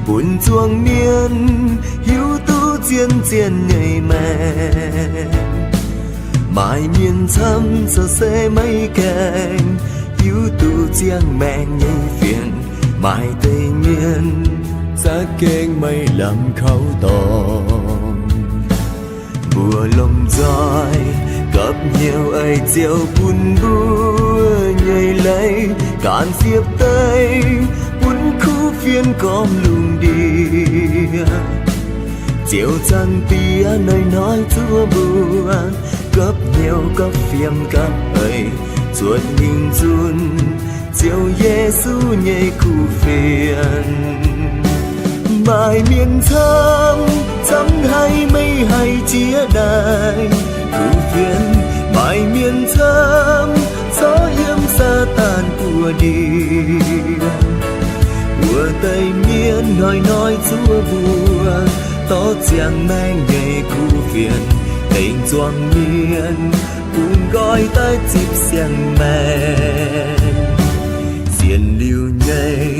Bun zuangx mienh hiuv duqv zien-zien nyei maengc. Maaih mienh camv zoux se maiv gaengh hiuv duqv ziangh maengc nyei fienx. Maaih deix mienh za'gengh maiv lamh kaux dorngx. Mbuo lomh nzoih gapv hnyouv eix ziouc bun mbuo nyei leiz ganh siepv deix bun kuv fienx gormx lungh ndiev. Ziouv Zaangc Diex hnoi-hnoi zuov mbuo gapv hnyouv gapv fiem gapv eix cuotv mingh nzunc Ziouv Yesu nyei kuv fienx. Maaih mienh camv, camv haiz meih haih jiex daaih kuv fienx. Maaih mienh camv corc yiem Saadaan buoz-ndiev. Wuov deix mienh hnoi-hnoi zuov mbuo dorh ziangh maengc nyei kuv fienx. Tengx zuangx mienh bungx nqoi daaih zipv siang-maengc. Sienx liuz nyei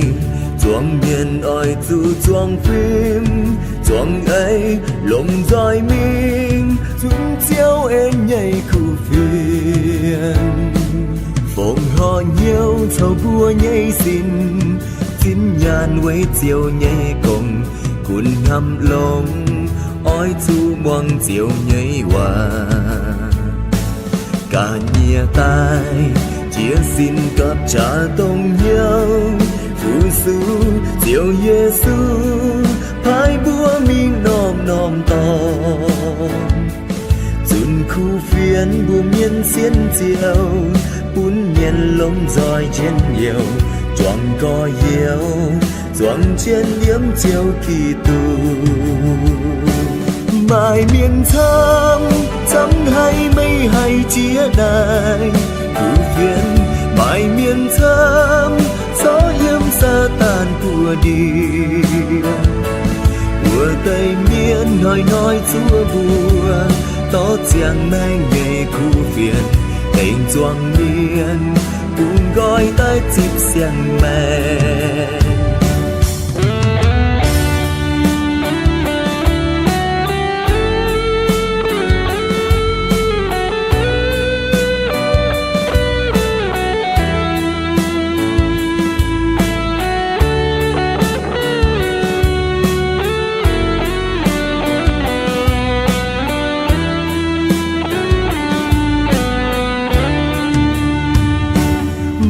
zuangx mienh oix zuqc zuangx fim zuangx eix, lomh nzoih mingh zunc Ziouv en nyei kuv fienx. Fongc horc hnyouv coux mbuo nyei sin, zinh nyaanh weic Ziouv nyei gong, gunv hnamv longx oix zuqc muangx Ziouv nyei waac. Ga'nyiec daaih jiex sin gapv qaqv dongh hnyouv fu-sux Ziouv Yesu paaiv mbuo mingh norm-norm dorngx. Zunc kuv fienx mbuo mienh sienx Ziouv, bun mienh lomh nzoih njien-youh, juangc gorx-youz, zuangx jienv yiem Ziouv Giduc. Maaih mienh camv, camv haiz meih haih jiex daaih kuv fienx. Maaih mienh camv corc yiem Saadaan buoz-ndiev. Wuov deix mienh hnoi-hnoi zuov mbuo dorh ziangh maengc nyei kuv fienx. Tengx zuangx mienh bungx nqoi daaih zipv siang-maengc.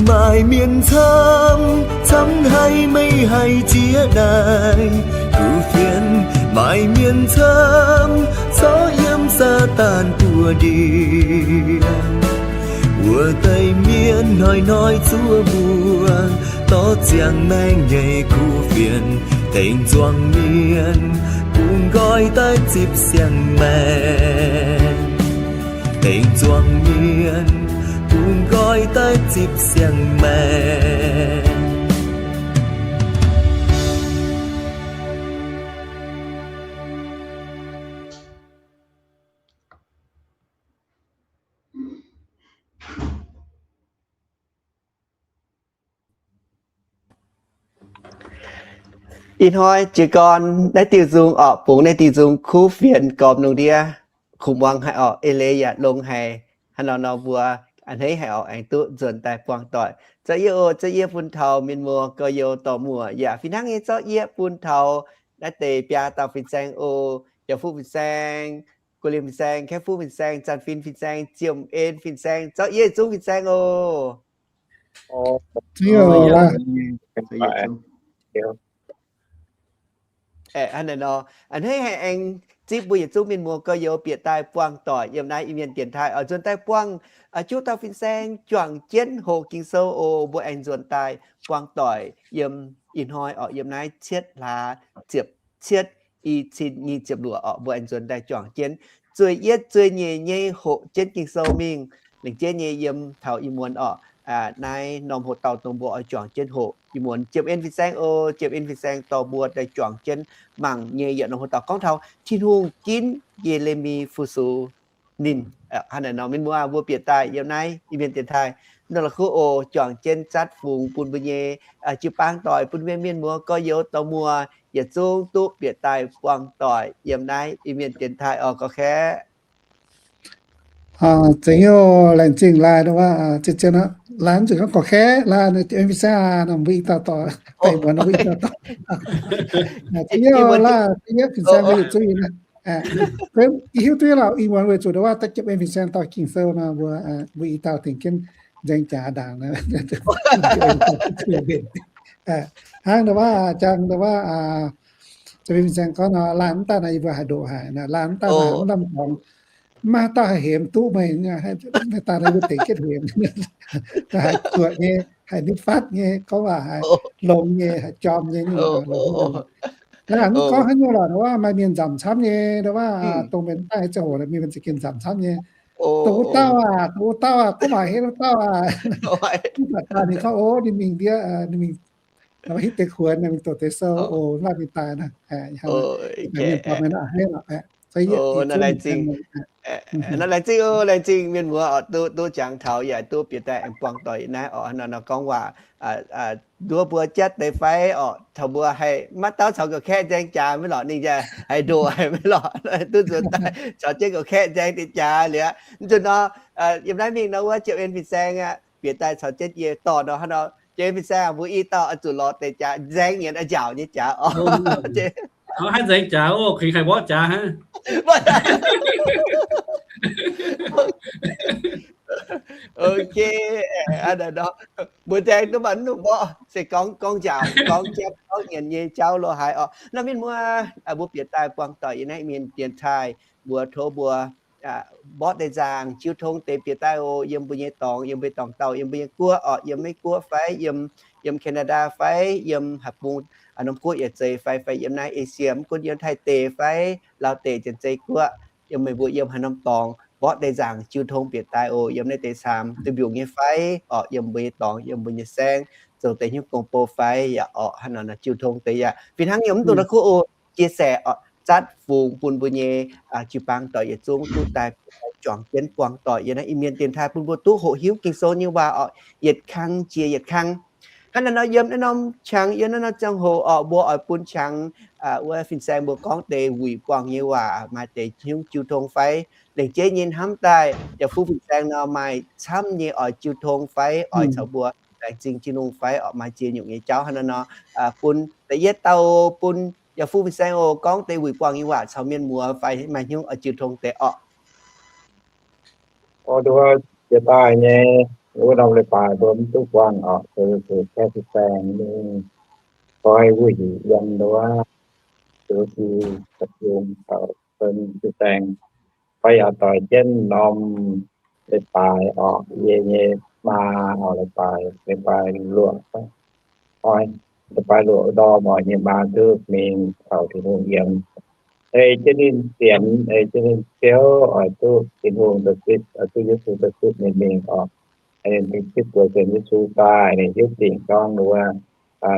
Maaih mienh camv, camv haiz meih haih jiex daaih kuv fienx. Maaih mienh camv corc yiem Saadaan buoz-ndiev. Wuov deix mienh hnoi-hnoi zuov mbuo dorh ziangh maengc nyei kuv fienx. Tengx zuangx mienh bungx nqoi daaih zipv siang-maengc. Tengx zuangx mienh bungx nqoi daaih zipv siang-maengc. Ih hnoi jiez gorn naaiv diuh nzung orqc, bungx naaiv diuh nzung kuv fienx gormx lungh ndiev. Kuv muangx haic orqc, eix leiz yaac longx haic. Hnangv nor nor mbuo a'hneiv haic orqc, aengx duqv nzuonx daaih buangh doic. Zorqv yie oc, zorqv yie bun taux mienh muoz gorx-youz dorc muoc yaac fih hnangv nyei zorqv yie bun taux naaiv deix biaa dauh fin-saeng oc, Yauh Fuqv fin-saeng, Guoqv Limc fin-saeng, Kaeqv Fuqv fin-saeng, Zanc Fin fin-saeng, Ziemx En fin-saeng, zorqv yie zungv fin-saeng oc. Hnangv naaic nor, a'hneiv haic aengx zipv mbuo yietc zungv mienh muoz gorx-youz bieqc daaih buangh doic yiem naaiv Iu-Mienh dienx taaih oc. Nzuonx daaih buangh juov dauh fin-saeng juangc jienv hoqc Ging-Sou oc. Mbuo aengx nzuonx daaih buangh doic yiem ih hnoi orqc, yiem naaiv cietv hlaax ziepc cietv, i cin nyic ziepc luoqc orqc, mbuo aengx nzuonx daaih juangc jienv zueih yietv zueih nyeic nyei hoqc jienv Ging-Sou mingh. Lengc jeiv nyei yiem taux ih muonz orqc, naaiv norm hoc dauh dongh mbuo oix juangc jienv hoqc. Ih muonz Ziemx En fin-saeng oc, Ziemx En fin-saeng dorh mbuo daaih juangc jienv mangc nyei yietc norm hoc dauh gorngv taux Tin-Hungh ginv Ye^le^mi fu-sux ninh. Hnangv naaic nor mienh muoz, mbuo bieqc daaih yiem naaiv Iu-Mienh dienx taaih. nor la'kuqv oc, juangc jienv zatv fungx bun mbuo nyei jiu-baang doic, bun mienh mienh muoz gorx-youz dorh muoz yietc zungv duqv bieqc daaih buangh doic yiem naaiv Iu-Mienh dienx taaih oc, gorx-kaeqv. Zeiz nyei, laengz zingh laaix, laaiz mv zuqc gorngv gorx-kaeqv, laaix fin-saeng aac, mbuo i dauh dorh, daaih muonz mbuo i dauh dorh. Zeiz nyei, laaix fin-saeng mbuo yietc zungv naaiv. I hiuv duqv lorqc, ih muonz weic zuqc ndau wuov da'jiepc en fin-saeng dorh Ging-Sou nor, mbuo, mbuo i dauh tengx jienv nzaeng jaax ndaangc. Hnangv ndau wuov, jangx ndau wuov, fin-saeng gorngv nor, laanh mv daaih naaic yie mbuo haih ndoqc haic, laanh mv daaih naaic mv lamh dorngx, mv maaih dauh haih hemx duqv meih, daaih naaic mbuo dengc jienv hemx. Haih zuoqc nyei, haih nitv fatv nyei, gorngv waac haih longx nyei, haih jorm nyei. Naaiv mv gorngv haaix nyungc lorqc, ndau wuov maaih mienh nzamc camv nyei, ndau wuov dongh mienh daaih ziangh hoc mienh za'gengh nzamc camv nyei. Dongh wuov dauh aac, dongh wuov dauh aac, gorngv waac hemx wuov dauh aac. Mv baac daaih ninh gorngv, o, ninh mingh ndiev, ninh mingh hitv deix kuonx, ninh mingh doqc deix sou, o, naaiv ninh daaih naaic. Naaiv laengz zingh, laengz zingh mienh muoz oc, duqv, duqv jangx taux yaac duqv bieqc daaih aengx buangh doic naaiv oc, nor, nor gorngv waac nduov mbuo jatv deix fai oc, taux mbuo haih maiv dauh caux gorx-kaeqv nzaeng jaax maiv lorqc, ninh haih ndoqc haic maiv lorqc, duqv nzuonx daaih caux jienv gorx-kaeqv nzaeng deix jaax liuz aqv. Mv zuqc nor, yiem naaiv mingh nor wuov ziepc en fin-saeng aqv, bieqc daaih caux jienv yie dorh nor, hnangv nor ziepc en fin-saeng mbuo i dauh oix zuqc lorz deix jaax nzaeng nyienx oix njaaux nyei jaax oc. Haih nzaeng jaax oc, haih mborqv jaax hnangv. Ok, mbuo nzaeng duqv mv dungx mborqv, se gorngv, gorngv njaaux, gorngv jatv, gorngv nyienx nyei jauv lo haaix oc. Nor mienh muoz, mbuo bieqc daaih buangh doic yiem naaiv Iu-Mienh dienx taaih, mbuo tov mbuo mborqv deix nzaangc jiu tong deix bieqc daaih oc, yiem mbuo nyei dorngx, yiem mbuo dorngx dauh, yiem mbuo nyei guoqv oc, yiem Meiv Guoqv fai yiem, yiem Canada fai yiem haaix bung, norm guoqv yietc zeiz fai, fai yiem naaiv Asia, mv gunv yiem Taiv deic fai Laauv deic, Janx-Zei Guoqv, yiem meih mbuo yiem haaix norm dorngx, mborqv deix nzaangc jiu tong bieqc daaih oc, yiem naaiv deix camv duqv mbiungc nyei fai oc, yiem mbuo nyei dorngx, yiem mbuo nyei saengv, zoux deix hnyouv gong-bou fai yaac oc, hnangv nor jiu tong deix yaac fih hnangv nyei, mv dungx la'kuqv oc, chia sẻ oc, zatv fungx bun mbuo nyei jiu-baang doic yietc zungv duqv daaih juangc jienv buangh doic yiem naaiv Iu-Mienh dienx taaih bun mbuo duqv hoqc hiuv Ging-Sou nyei waac oc, yietc kang jiex yietc kang. Hnangv naaiv nor yiem naaiv norm qangx, yiem naaiv norm ziangh hoc oc, mbuo oix bun qangx wuov fin-saeng mbuo gorngv deix wuic buangh nyei waac, maaih deix hnyouv jiu tong fai, lengc jeiv nyei hnamv daaih yaac fu fin-saeng nor maaih camv nyei oix jiu tong fai oix caux mbuo laengz zingh Tin-Hungh fai oc, maaih ziex nyungc nyei jauv hnangv naaiv nor, bun da'yietv dauh bun yaac fu fin-saeng oc, gorngv deix wuic buangh nyei waac caux mienh muoz fai maaih hnyouv oix jiu tong deix oc. O, nduov jiex daaih nyei, wuov norm leiz-baaix mbuo mv duqv buangh oc, se, se kaeqv fin-saeng mingh koi wuic yiem nduov, nduov si, dapv yungz taux sen fin-saeng, fai yaac doix jienv norm leiz-baaix oc, yie nyei maa oc, leiz-baaix, leiz-baaix luoqc, oi, leiz-baaix luoqc ndorm oc, nyei maa duqv mingh taux Tin-Hungh yiem. Ei jienv ninh sienx, ei jienv ninh ciouv, oix duqv Tin-Hungh da'sipv, oix duqv Yesu da'sipv ninh mingh oc. Ninh da'sipv bueix sienx Yesu daaih, ninh hiuv dingc gorngv nduov,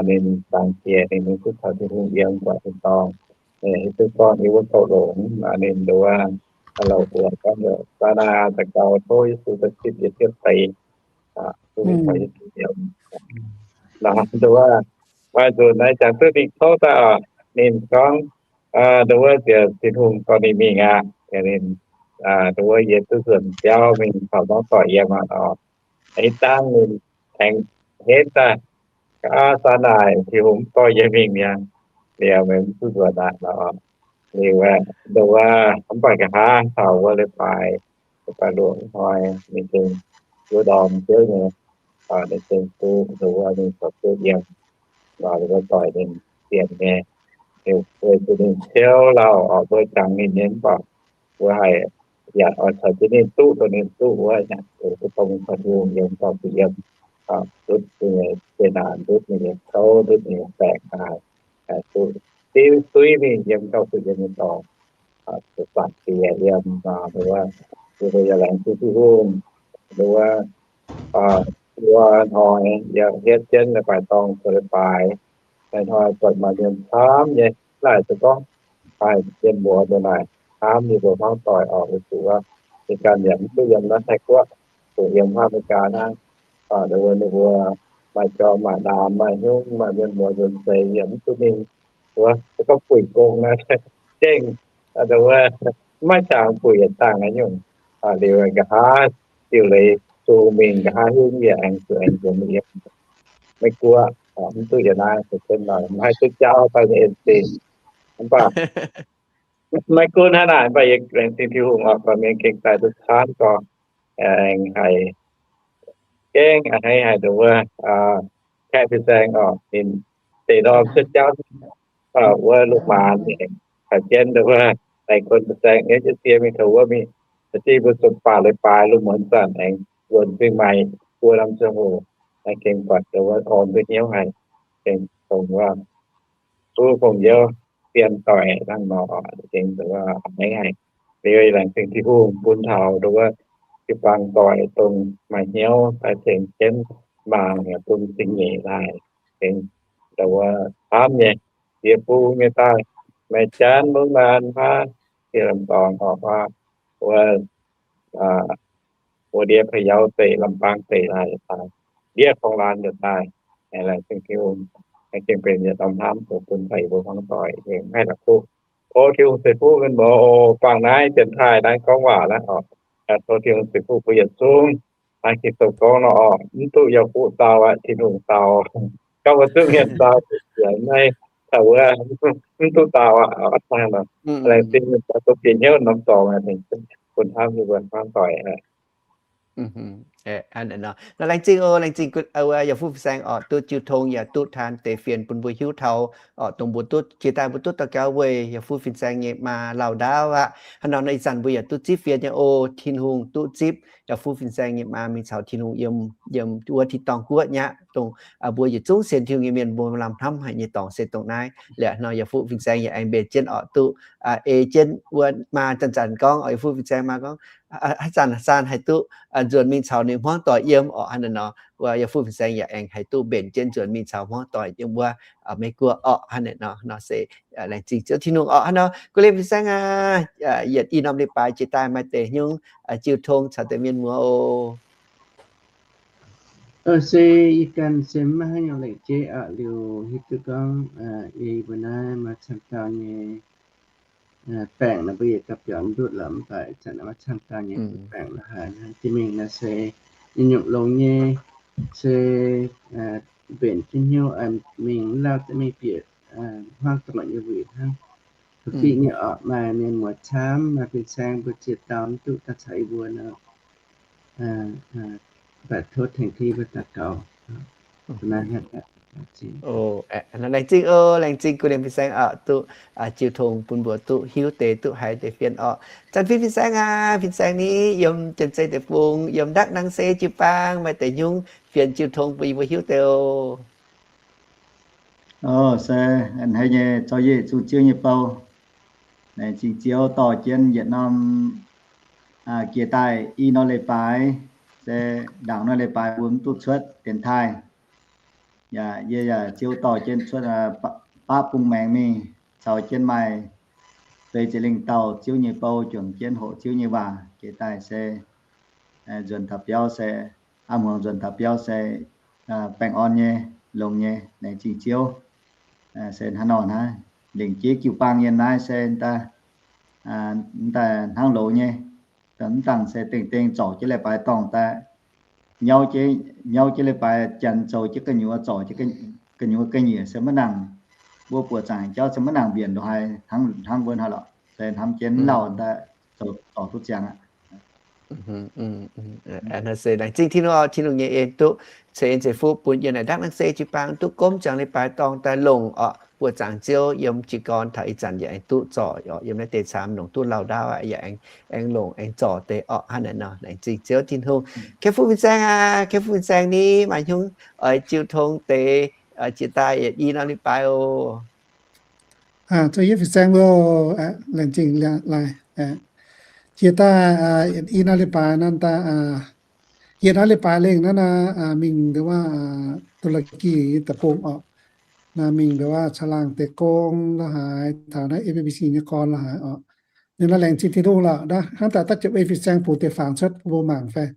ninh dangx jiex ninh mingh duqv taux Tin-Hungh yiem guaix tin-dorngh. Ninh hiuv duqv gorngv yiem wuov kouv longx, ninh nduov, louc mbuox gorngv, Saanaa daux gaux tov Yesu da'sipv yie ziepv deix, duqv mingh taux Yesu yiem. Nduov, maaih nzunc naaiv jangx duqv ninh kouv daaih oc, ninh gorngv, nduov, ziouc Tin-Hungh dorh ninh mingh aqv. Ninh, nduov, yie duqv nzuonx biauv mingh taux norm doic yiem aqv oc. Ih dangh ninh aengx henv daaih, Aa, saanv naaic Tin-Hungh mv dorh yie mingh mi'aqv. Liuz meih mv duqv nzuonx aqv nor. Liuz aeqv, nduov, mv baac nqa'haav taux wuov leiz-baaix, leiz-baaix luoqc hnoi, ninh gengh yiem ndorm ziouv nyei, ninh gengh duqv nduov, ninh corc duqv yiem, nduov doic ninh sienx nyei. Liuz weic zuqc ninh ciouv lauh oc, mbuo jangx ninh nyei mv baac mbuo haih yaac oix caux jienv ninh duqv, dongh ninh duqv wuov, duqv tong Tin-Hungh yiem gauh zuqc yiem, ndutv ninh nyei zeqc naanc, ndutv ninh nyei kouv, ndutv ninh nyei baengc daaih, duqv div suiv mingh yiem gauh zuqc yiem nyei dorngx, zuqc zaangc diex yiem, nduov, yie mbuo yaac laengz zingh Tin-Hungh, nduov, wuov hnoi yaac hietv jienv leiz-baaix dorngh zoux leiz-baaix. Hnoi-hnoi buatc maaih mienh camv nyei, laaic se gorngv maaih mienh mbuox nduov naaic, hnamv yie mbuo hmuangv doic oc, weic zuqc wuov, Meigaa yaac mv duqv yiem naaiv Taiv-Guoqv, zuqc yiem hnangv Meigaa hnangv. Aa, ninh mbuo, ninh mbuo maaih jorm maaih ndaam maaih hnyouv maaih mienh muoz nzuonx seix yaac mv duqv mingh wuov, se gorngv buic gong naaiv gengh, aa, wuov, maiv jangx buic yietc dangh haaix nyungc. Aa, liuz nqa'haav diuh leiz zungh mingh, nqa'haav hingv yaac aengx zuqc aengx nzuonx mingh yiem Meiv Guoqv, mv duqv yietc naaiv se jienv nor, mv haih duqv jaauv daaih nyei en zingh. Mv baac maiv gunv hnangv naaic, mv baac yie laengz zingh Tin-Hungh oc, baamh mienh gengh daaih duqv camv gorx, aengx haiz gengh a'hneiv haiz nduov wuov, kaeqv fin-saeng oc, ninh deix ndorm cuotv jauv, wuov lungh maanz haiz jienv nduov wuov, laengz bun fin-saeng nyei jienv sie mingh taux wuov mingh, za'gengh mbuo zuqc baac leiz-baaix lungh muonz zanc aengx wuonx zingh maaic buo norm ziangh hoc, gengh buatc nduov wuov orn duqv hnyouv haic, gengh dongh wuov duqv fongc youh fien doic hnangv nor, gengh nduov wuov a'hneiv haic. Liuz laengz zingh Tin-Hungh bun taux nduov wuov jiu-baang doic dongh maaih hnyouv daaih tengx jienv mangc yaac bun zingh nyeic daaih, gengh nduov wuov camv nyei, yie bung nyei daaih, Meiv Janx, Mungv Maanz, Mungv Haav, Lamh Dorngx oc, wuov, wuov ndiev Pei Yauv deic, Lamh Baang deic daaih, ndiev Korng Laanh yietc daaih, laengz zingh Tin-Hungh, gengh benx yietc norm hnamv bun daaih yie mbuo hmuangv doic mv haih la'kuqv. Tov Tin-Hungh ceix fuqv mienh muoz oc. Bangc naaiv dienx taaih naaiv gorngv waac naaiv oc, tov Tin-Hungh ceix fuqv mbuo yietc zungv. Naaiv Ging-Sou gorngv nor oc, mv duqv yaac fuqv dau aqv, Tin-Hungh dau. Gorngv mbuo zungv mienh dau, sienx naaiv taux wuov, mv duqv dau aqv. Laengz zingh mienh muoz, duqv bieqc hnyouv norm dorngx, bun hnamv yie mbuo hmuangv doic aqv. Nor laengz zingh oc, laengz zingh yaac fuqv fin-saeng oc, duqv jiu tong yaac duqv taan deix fienx bun mbuo hiuv taux oc, dongh mbuo duqv jiex daaih mbuo duqv daux gaux weic yaac fuqv fin-saeng nyei maa lauh ndaauv aqv. Hnangv nor ih zanc mbuo yaac duqv zipv fienx nyei oc. Tin-Hungh duqv zipv yaac fuqv fin-saeng nyei maa mingh caux Tin-Hungh yiem, yiem wuov tin-dorngh guoqv nyei aqv. Dongh mbuo yietc zungv sienx Tin-Hungh nyei mienh mbuo lamh hnamv haic nyei dorngx se dongh naaiv. Liuz nor yaac fuqv fin-saeng yaac aengx mbenc jienv oc, duqv ei jienv wuov maa zanc-zanc gorngv oc, yaac fuqv fin-saeng maa gorngv haaix zanc haaix zanc haih duqv nzuonx mingh caux ninh hmuangv doic yiem oc. Hnangv naaic nor, wuov yaac fuqv fin-saeng yaac aengx haih duqv mbenc jienv nzuonx mingh caux hmuangv doic yiem wuov Meiv Guoqv oc. Hnangv naaic nor, nor se laengz zingh Ziouv Tin-Hungh oc. Hnangv nor, guv liemh fin-saeng aac, yietc i norm leiz-baaix jiex daaih maaih deix nyungc jiu tong caux deix mienh muoz oc. Se yie ganh se maiv maaih haaix nyungc lengc jeiv aqv. Liuz hiuv duqv gorngv ei mbuo naaiv maaih camv dauh nyei baengc nor, mbuo yietc dauh biaux ndutv lorqc, mv baac ih zanc maaih camv dauh nyei baengc la'haaix hnangv. Jiex mingh naaiv se nyungc-nyungc longx nyei, se mbenc jienv hnyouv mingh, mv lauh daaih mingh bieqc hmuangv doic nyei wuic hnangv. Kuv fiqv nyei oc, maaih mienh muoz camv, maaih fin-saeng mbuo ziex dauh mv duqv daaih caux yie mbuo nor, mv baac tov tengx Tin-Hungh mbuo daux gaux. Laengz zingh oc, laengz zingh guv liemh fin-saeng oc, duqv jiu tong bun mbuo duqv hiuv deix duqv haiz deix fienx oc. Zanc-fingx fin-saeng aac, fin-saeng ni yiem Janx-Zei deic-bung, yiem Ndakv Nang Se jiu-baang maaih deix nyungc fienx jiu tong bun yie mbuo hiuv deix oc. Oc, se a'hneiv nyei zaux yeih zunh Ziouv nyei bou. Laengz zingh Ziouv dorh jienv yietc norm jiex daaih i norm leiz-baaix, se ndaangc norm leiz-baaix mbuo mv duqv cuotv dienx taaih. Yaac yie yaac Ziouv dorh jienv cuotv baqv bung maengx mingh, caux jienv maaih feix ziepc lingh dauh Ziouv nyei bou juangc jienv hoqc Ziouv nyei waac jiex daaih se nzuonx taux biauv se, aav hmuangx nzuonx taux biauv se baengh orn nyei, longx nyei, laengz zingh Ziouv. Se hnangv nor hnangv, lengc jeiv jiu-baang yiem naaiv se daaih, daaih hnangv loz nyei, mv dangh se dengh dengh zorc jienv leiz-baaix dorngh daaih, nyauv jienv leiz-baaix janx zoux jienv gu'nyuoz, zorc jienv gu'nyuoz ga'nyiec se maiv nangc, mbuo buoqc zaangc jauv se maiv nangc mbienc ndongc haaix hnangv mbuo hnangv lorqc, se hnamv jienv mv lauh daaih zorc duqv ziangx aqv. Naaiv se laengz zingh Tin-Hungh, Tin-Hungh nyei en duqv ceix en ceix fuqv bun yiem naaic Ndakv Nang Se jiu-baang duqv gomv ziangx leiz-baaix dorngh daaih longc orqc, buoqc zaangc Ziouv yiem jiez gorn taux ih zanc yaac aengx duqv zorc orqc, yiem naaiv deix camv longc duqv lauh ndaauv aqv, yaac aengx longc aengx zorc deix orqc. Hnangv naaic nor, laengz zingh Ziouv Tin-Hungh. Kengx fuqv fin-saeng aac, kengx fuqv fin-saeng ni maaih hnyungv oix jiu tong deix jiex daaih yietc i norm leiz-baaix oc. Zoux yietc fin-saeng mbuo, laengz zingh laaix. Jiex daaih yietc i norm leiz-baaix naaiv daaih, yietc norm leiz-baaix lengh naaiv naaiv mingh nduov waac, Tu^la^ki deic-bung orqc. Naaiv mingh nduov waac caangh laangh deix gong la'haaix, taux naaiv A B C nyei gorn la'haaix orqc. Ninh naaiv laengz zingh Tin-Hungh lorqc, hnangv daaih da'jiepc ei fin-saeng bungx deix fangx cuotv mbuo mangc fai.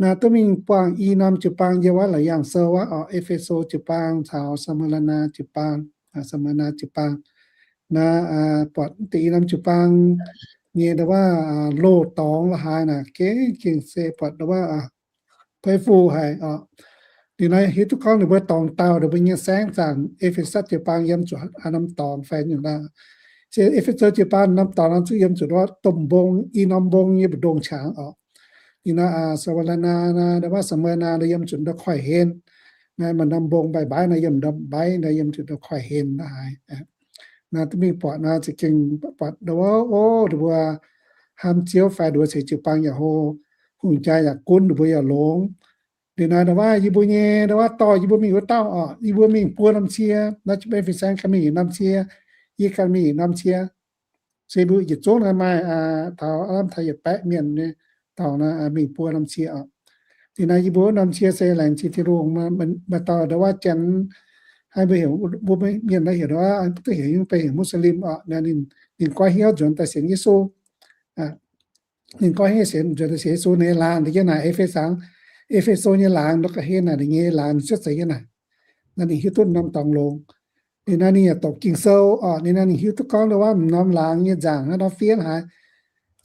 Naaiv duqv mingh buangh i norm jiu-baang yiem wuov Laauc Yaangh Sou wuov orqc, E^fe^so jiu-baang caux Saa^me^laa^naa jiu-baang, Saa^me^laa jiu-baang. Naaiv buatc deix i norm jiu-baang nyei ndau wuov loz-dorngx la'haaix naaic gengh gengh se buatc ndau wuov beiv fu haic orqc. Liuz naaiv hiuv duqv gorngv ninh mbuo dorngx dauh ninh mbuo nyei saengv zaangc E^fe^satc jiu-baang yiem zuqc norm dorngx fai nyungc daaih. Se E^fe^so jiu-baang norm dorngx nor zuqc yiem zuqc ndau wuov domh mbong, i norm mbong nyei mbu'ndongx qangx orqc. Liuz naaiv Saa^me^laa^naa, ndau wuov Saa^me^laa^naa nor yiem zuqc ndau koiv-hlen. Naaiv maaih norm mbong mbaiv mbaiv nor yiem ndau mbaiv nor yiem zuqc ndau koiv-hlen la'haaix. Naaiv duqv mingh buatc naaiv za'gengh buatc ndau wuov, o, ninh mbuo hnamv Ziouv fai ndau wuov ceix jiu-baang yaac hlo, hungh jaa yaac gunv, ninh mbuo yaac longx. Liuz naaiv ndau wuov yie mbuo nyei ndau wuov dorh yie mbuo mingh wuov dauh orqc, yie mbuo mingh buo norm cie, naaiv jiex mv fin-saeng ganh mingh yietc norm cie, yie ganh mingh yietc norm cie. Se mbuo yietc zungv naaiv maaih taux aav lamh taux yietc baeqv mienh nyei dorngx naaiv mingh buo norm cie orqc. Liuz naaiv yie mbuo wuov norm cie se laengz zingh Tin-Hungh, maaih dauh ndau wuov Janx, haaix mbuo heuc, mbuo mienh naaiv heuc ndau wuov, duqv heuc nyei, mbuo heuc Muslim orqc. Ninh goiv hnyouv nzuonx daaih sienx Yesu. Ninh goiv hnyouv sienx nzuonx daaih sienx Yesu, ninh nyei laangz deix jienv naaic E^fe^so, E^fe^so nyei laangz, ndau ga'hlen naaic ninh nyei laangz cuotv seix jienv naaic. Naaiv ninh hiuv duqv norm dorngx longx. Liuz naaiv ninh yaac doqc Ging-Sou orqc. Liuz naaiv ninh hiuv duqv gorngv ndau wuov m'norm laangz nyei nzaangc hnangv nor fiev haaix.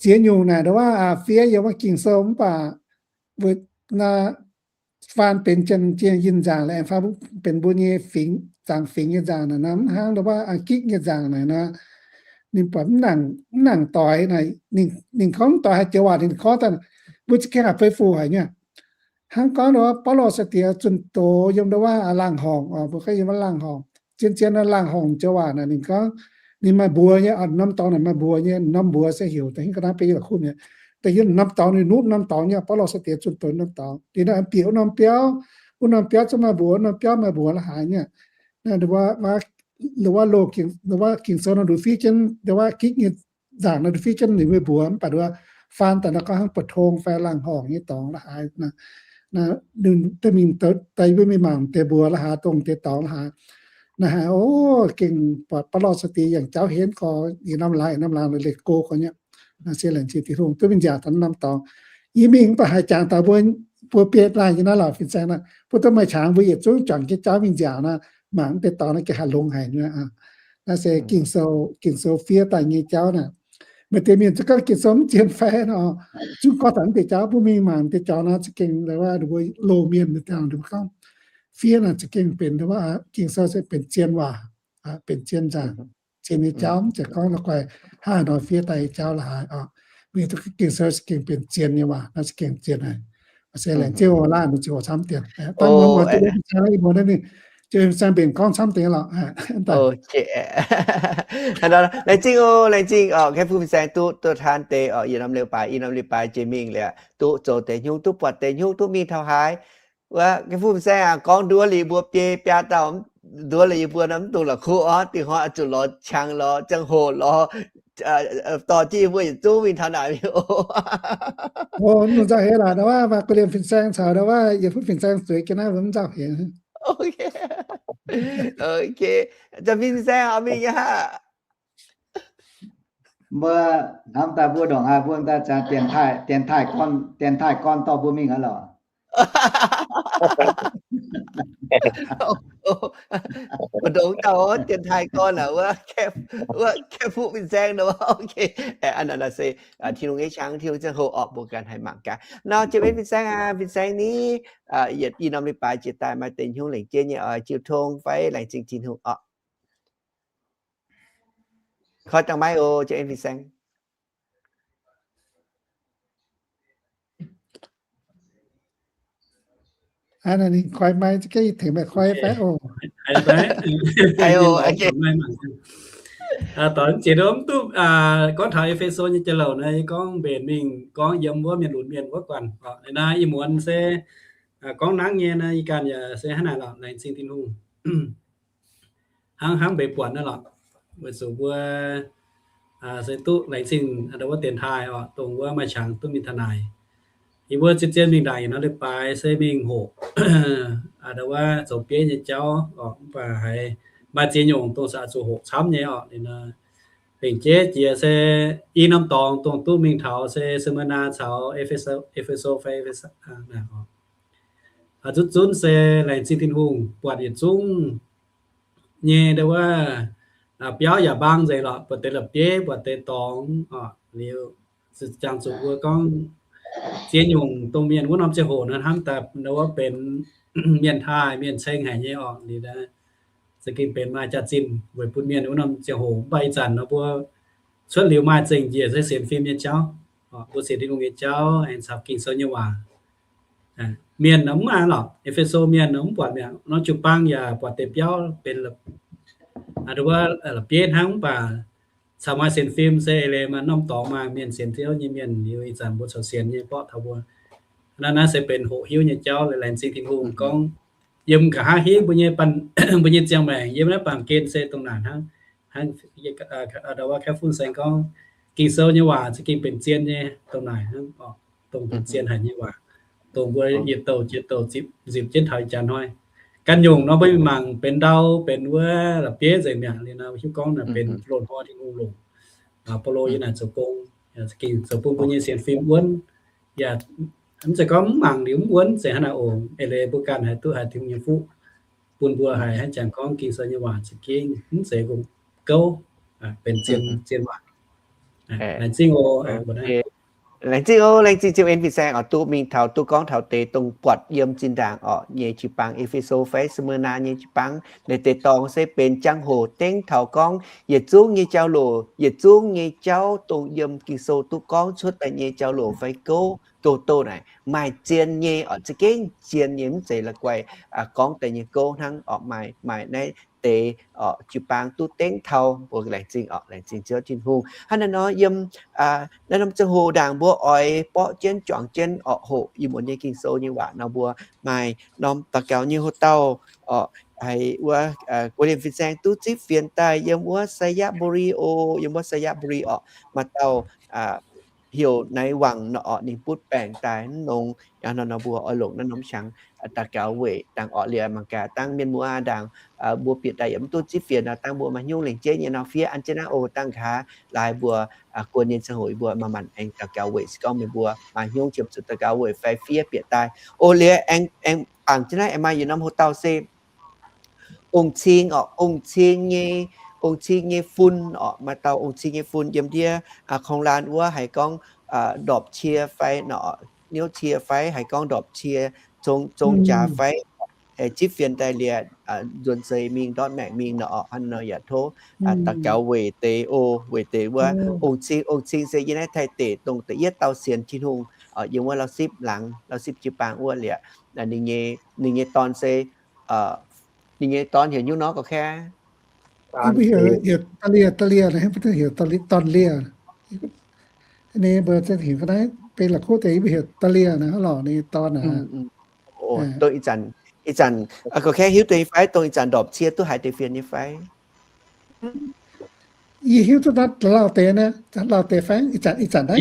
Ziex nyungc naaic ndau wuov fiev yiem wuov Ging-Sou mv baac naaiv faan benx jien, jien, yinh nzaangc la'aengx faan benx mbuo nyei fingx, zaangc fingx nyei nzaangc naaic nor, mv hnangv ndau wuov Gitv nyei nzaangc naaic nor, ninh buatc mv nangc, mv nangc doix naaic. Ninh gorngv mv doix haaix joux waac ninh gorngv daaih, mbuo za'gengh haiz fei fu haic nyei. Hnangv gorngv ndau wuov Baulo sai-diex zunh doz yiem ndau wuov laangh horngc, mbuo gorngv yiem wuov laangh horngc, zien-zien nor laangh horngc joux waac naaic ninh gorngv, ninh maaih mbuox nyei, norm dorngx naaic maaih mbuox nyei, norm mbuox se heuc da'hingv ga'naaiv biei yie la'kuqv mi'aqv. Da'hingv norm dorngx ninh nuqv norm dorngx nyei, Baulo sai-diex zunh doz norm dorngx. Liuz naaiv bieqc wuov norm biauv, wuov norm biauv zungv maaih mbuox, wuov norm biauv maaih mbuox la'haaix nyei. Ndau wuov, ndau wuov loz, ndau wuov Ging-Sou nor nduqc fiev jienv ndau wuov Gitv nyei nzaangc nor nduqc fiev jienv ninh mbuo mbuox, mv baac ndau wuov faan daaih nor gorngv hnangv buoz-tong fai laangh horngc nyei dorngx la'haaix. Naaiv, naaiv, da'mingh daaih mbuo mingh mangc deix mbuox la'haaix, dongh deix dorngx la'haaix. Naaiv haiz, o, gengh buatc Baulo sai-diex yangh jauv henv gorx, yietc norm laangz yietc norm laangz leih go gorx nyei. Naaiv se laengz zingh Tin-Hungh duqv mingh nziaauc taux norm dorngx. Yie mingh mv baac haiz jangx daaih mbuo, mbuo biei laanh nyei naaiv lorqc fin-saeng naaiv, mbuo duqv maaih qangx mbuo yietc zungv juangc jienv jauv mingh nziaauc naaiv, mangc mv deix dorngx naaiv gengh haih longx haic nyei. Naaiv se Ging-Sou, Ging-Sou fiev daaih nyei jauv naaic. Maaih deix mienh zungv gorngv Ging-Sou mv zien fai nor, zungv gorngv taux mv deix jauv. Mbuo mingh mangc deix jauv naaiv za'gengh la'wuov mbuo loz-mienh dangh mbuo gorngv fiev naaic za'gengh benx wuov Ging-Sou se benx zien waac, benx zien nzaangc, zien nyei jauv, mv zeiz gorngv la'guaih hnangv haaix nor fiev daaih nyei jauv la'haaix oc. Mingh duqv Ging-Sou za'gengh benx zien nyei waac, naaiv za'gengh zien haic. Se laengz zingh oc, laanh mbuo ziouc camv dien. Dangh muonz muoz duqv fin-saeng, ih muonz naaiv ninh ziouc fin-saeng mbenc gorngv camv dien lorqc. Laengz zingh oc, laengz zingh oc, Ganh Fu Fin-Saeng duqv duqv taan deix oc, yietc norm leiz-baaix, i norm leiz-baaix jiex mingh liuz, duqv zoux deix hnyouv, duqv buatc deix hnyouv, duqv mingh taux haaix. Wuov Ganh Fu Fin-Saeng aah, gorngv nduov liuz mbuo biei biaa dauh, nduov liuz yie mbuo naaiv mv dungx la'kuqv orv, dingh hnoi oix zuqc lorz qangx lorz ziangh hoc lorz dorh jienv yie mbuo yietc zungv mingh taux naaic mingh oc. Mv nzauh heix lorqc, ndau wuov maaih gu'lienh fin-saeng caux ndau wuov yietc fuqv fin-saeng zueiz jienv naaiv mbuo mv nzauh heix. Fin-saeng oix mingh aqv. Mbuo hnamv daaih mbuo ndongc haaix mbuo daaih zanc dienx taaih, dienx taaih gorn, dienx taaih gorn dorh mbuo mingh aqv lorqc. Mbu'ndongx dauh dienx taaih gorn aac, wuov, wuov Ganh Fu Fin-Saeng nor. Aa, naaiv se Tin-Hungh nyei qangx, Tin-Hungh ziangh hoc orqc, mbuo ganh haih mangc gaax. Nor, Jiem En Fin-Saeng aac, Fin-Saeng ni, yietc i norm leiz-baaix jiex daaih maaih deix hnyouv lengc jeiv nyei oix jiu tong fai laengz zingh Tin-Hungh orqc. Koi dangh maiv oc, Jiem En Fin-Saeng. Ninh koi maiv, za'gengh tengx meih koi fai oc. Dorh jiex mv duqv, gorngv taux E^fe^so nyei jauv-louc naaiv, gorngv mbenc mingh gorngv yiem wuov mienh lunx mienh wuov guanh. Naaiv ih muonz se gorngv nangv nyei naaiv, ih ganh yaac se hnangv naaic lorqc, laengz zingh Tin-Hungh. Hnangv, hnangv mbuo buatc naaiv lorqc, weic zuqc mbuo se duqv laengz zingh wuov dienx taaih oc, dongh wuov maaih qangx duqv mingh taux naaic. Yie mbuo zien-zien mingh ndaangc yietc norm leiz-baaix se mingh hoqc ndau wuov zoux bieiv nyei jauv oc, mv baac haiz maaih ziex nyungc dongh se oix zuqc hoqc camv nyei oc. Ninh Lengc jeiv jiex se i norm dorngx dongh duqv mingh taux se Smyrna caux E^fe^so, E^fe^so fai E^fe^so, zunv zunv se laengz zingh Tin-Hungh buatc yietc zungv nyei ndau wuov biauv yaac mbaang nzengc lorqc, buatc deix la'bieiv, buatc deix dorngx oc. Liuz jangx zuqc mbuo gorngv ziex nyungc dongh mienh wuov norm ziangh hoc nor hnamv daaih ndau wuov benx mienh taaih mienh ceng haic nyei oc. Liuz za'gengh benx maaih jaax-zinh weic bun mienh wuov norm ziangh hoc. Mv baac ih zanc nor mbuo cuotv liuz maaih zengc njiec se sienx fim nyei jauv, mbuo sienx Tin-Hungh nyei jauv aengx caux Ging-Sou nyei waac. Mienh nor mv maaih lorqc, E^fe^so mienh nor mv buatc mi'aqv. Norm jiu-baang yaac buatc deix biauv benx wuov la'bieiv hnangv, mv baac caux maaih sienx fim se eix leiz maaih norm dorngx maaih mienh sienx Ziouv nyei mienh liuz ih zanc mbuo corc sienx nyei borqv taux mbuo. Naaiv naaiv se benx hoqc hiuv nyei jauv, laengz zingh Tin-Hungh gorngv yiem nqa'haav hingv mbuo nyei, mbuo nyei ziangh maengc yiem naaiv baamh gen se dongh naaic hnangv, hnangv ndau wuov Kaiv Fun Saeng gorngv, Ging-Sou nyei waac za'gengh benx zien nyei dongh naaic hnangv, dongh benx zien haic nyei waac, dongh mbuo yietc douh jiex douh nzipc jienv taux ih jaax hnoi. Ganh nyungc nor mbuo mingh mangc benx ndau benx wuov la'bieiv nzengc mi'aqv. Liuz nor hiuv gorngv naaic benx loz-hnoi Tin-Hungh longc Baulo yiem naaic zoux gong, za'gengh zoux bun mbuo nyei sienx fim wuonv. Yaac mv zeiz gorngv mv mangc liuz mv wuonv, zeiz hnangv naaic oc. Eix leiz mbuo ganh haih duqv haiz Tin-Hungh nyei fuqv bun mbuo haih hnangv jangx gorngv Ging-Sou nyei waac za'gengh mv zeiz gong gouv, benx zien, zien waac. Laengz zingh oc. Laengz zingh oc, laengz zingh Ziouv En Fin-Saeng oc, duqv mingh taux duqv gorngv taux deix dongh buatc yiem zinh ndaangc oc nyei jiu-baang E^fe^so fai Smyrna nyei jiu-baang. Naaiv deix dorngx se benx jangx-hoc dengv taux gorngv yietc zungv nyei jauv-louc, yietc zungv nyei jauv dongh yiem Ging-Sou duqv gorngv cuotv daaih nyei jauv-louc fai gouv doh doh naaic maaih zien nyei oc, za'gengh zien nyei, mv zeiz la'guaih gorngv daaih nyei gouv hnangv oc. Maaih, maaih naaiv deix oc jiu-baang duqv dengv taux, mbuo laengz zingh oc, laengz zingh Ziouv Tin-Hungh. Hnangv naaiv nor yiem naaiv norm ziangh hoc ndaangc mbuo oix borqv jienv juangc jienv oc hoqc ih muonz nyei Ging-Sou nyei waac nor mbuo maaih norm daux gaux nyei hoc dauh oc, haiz wuov Guoqv Liemh Fin-Saeng duqv zipv fienx daaih yiem wuov Sainyabuli oc, yiem wuov Sainyabuli oc, maaih dauh heuc Naaiv Wangc nor oc, ninh butv baengc daaih mv nongx. Nor nor mbuo oix longc naaiv norm qangx daux gaux weic dangh orqc. Liuz mangc gaax dangh mienh muoz ndaangc mbuo bieqc daaih yaac mv duqv zipv fienx nor, dangh mbuo maaih hnyungv lengc jeiv nyei nor fiev an jienv naaiv oc. Dangh nqa'haav laaix mbuo guon nyei ziangh hoc mbuo manc-manc aengx daux gaux weic. Se gorngv meih mbuo maaih hnyungv qiemx zuqc daux gaux weic fai fiev bieqc daaih oc. Liuz aengx, aengx bangc jienv naaiv aengx maaih yietc norm hoc dauh se ong-cing oc, ong-cing nyei, ong-cing nyei fun oc. Maaih dauh ong-cing nyei fun yiem ndiev korng-laanh wuov haiz gorngv ndorpc cie fai nor, niouv cie fai haiz gorngv ndorpc cie, zong, zong jaax fai, zipv fienx daaih liuz nzuonx seix mingh ndortv maengc mingh nor oc. Hnangv nor yaac tov daux gaux weic deix oc, weic deix wuov ong-cing. Ong-cing se yiem naaiv Taiv deic dongh da'yietv dauh sienx Tin-Hungh yiem wuov Lauv Sipv laangz, Lauv Sipv jiu-baang wuov liuz, ninh nyei, ninh nyei dorn se, ninh nyei dorn heuc nyungc nor gorqv-kaeqv? Yie mbuo heuc, heuc Da'lie, Da'lie, heuc Dorn-Liev. Ninh mbuo heuc ga'naaiv benx la'kuqv deix, yie mbuo heuc Da'lie naaiv lorqc, ninh nyei dorn aqv. Dongh ih zanc, ih zanc gorqv-kaeqv hiuv duqv nyei fai? Dongh ih zanc ndorpc cie duqv haiz deix fienx nyei fai? Yie hiuv duqv naaiv lauh deix, lauh deix fai? Ih zanc, ih zanc naaiv.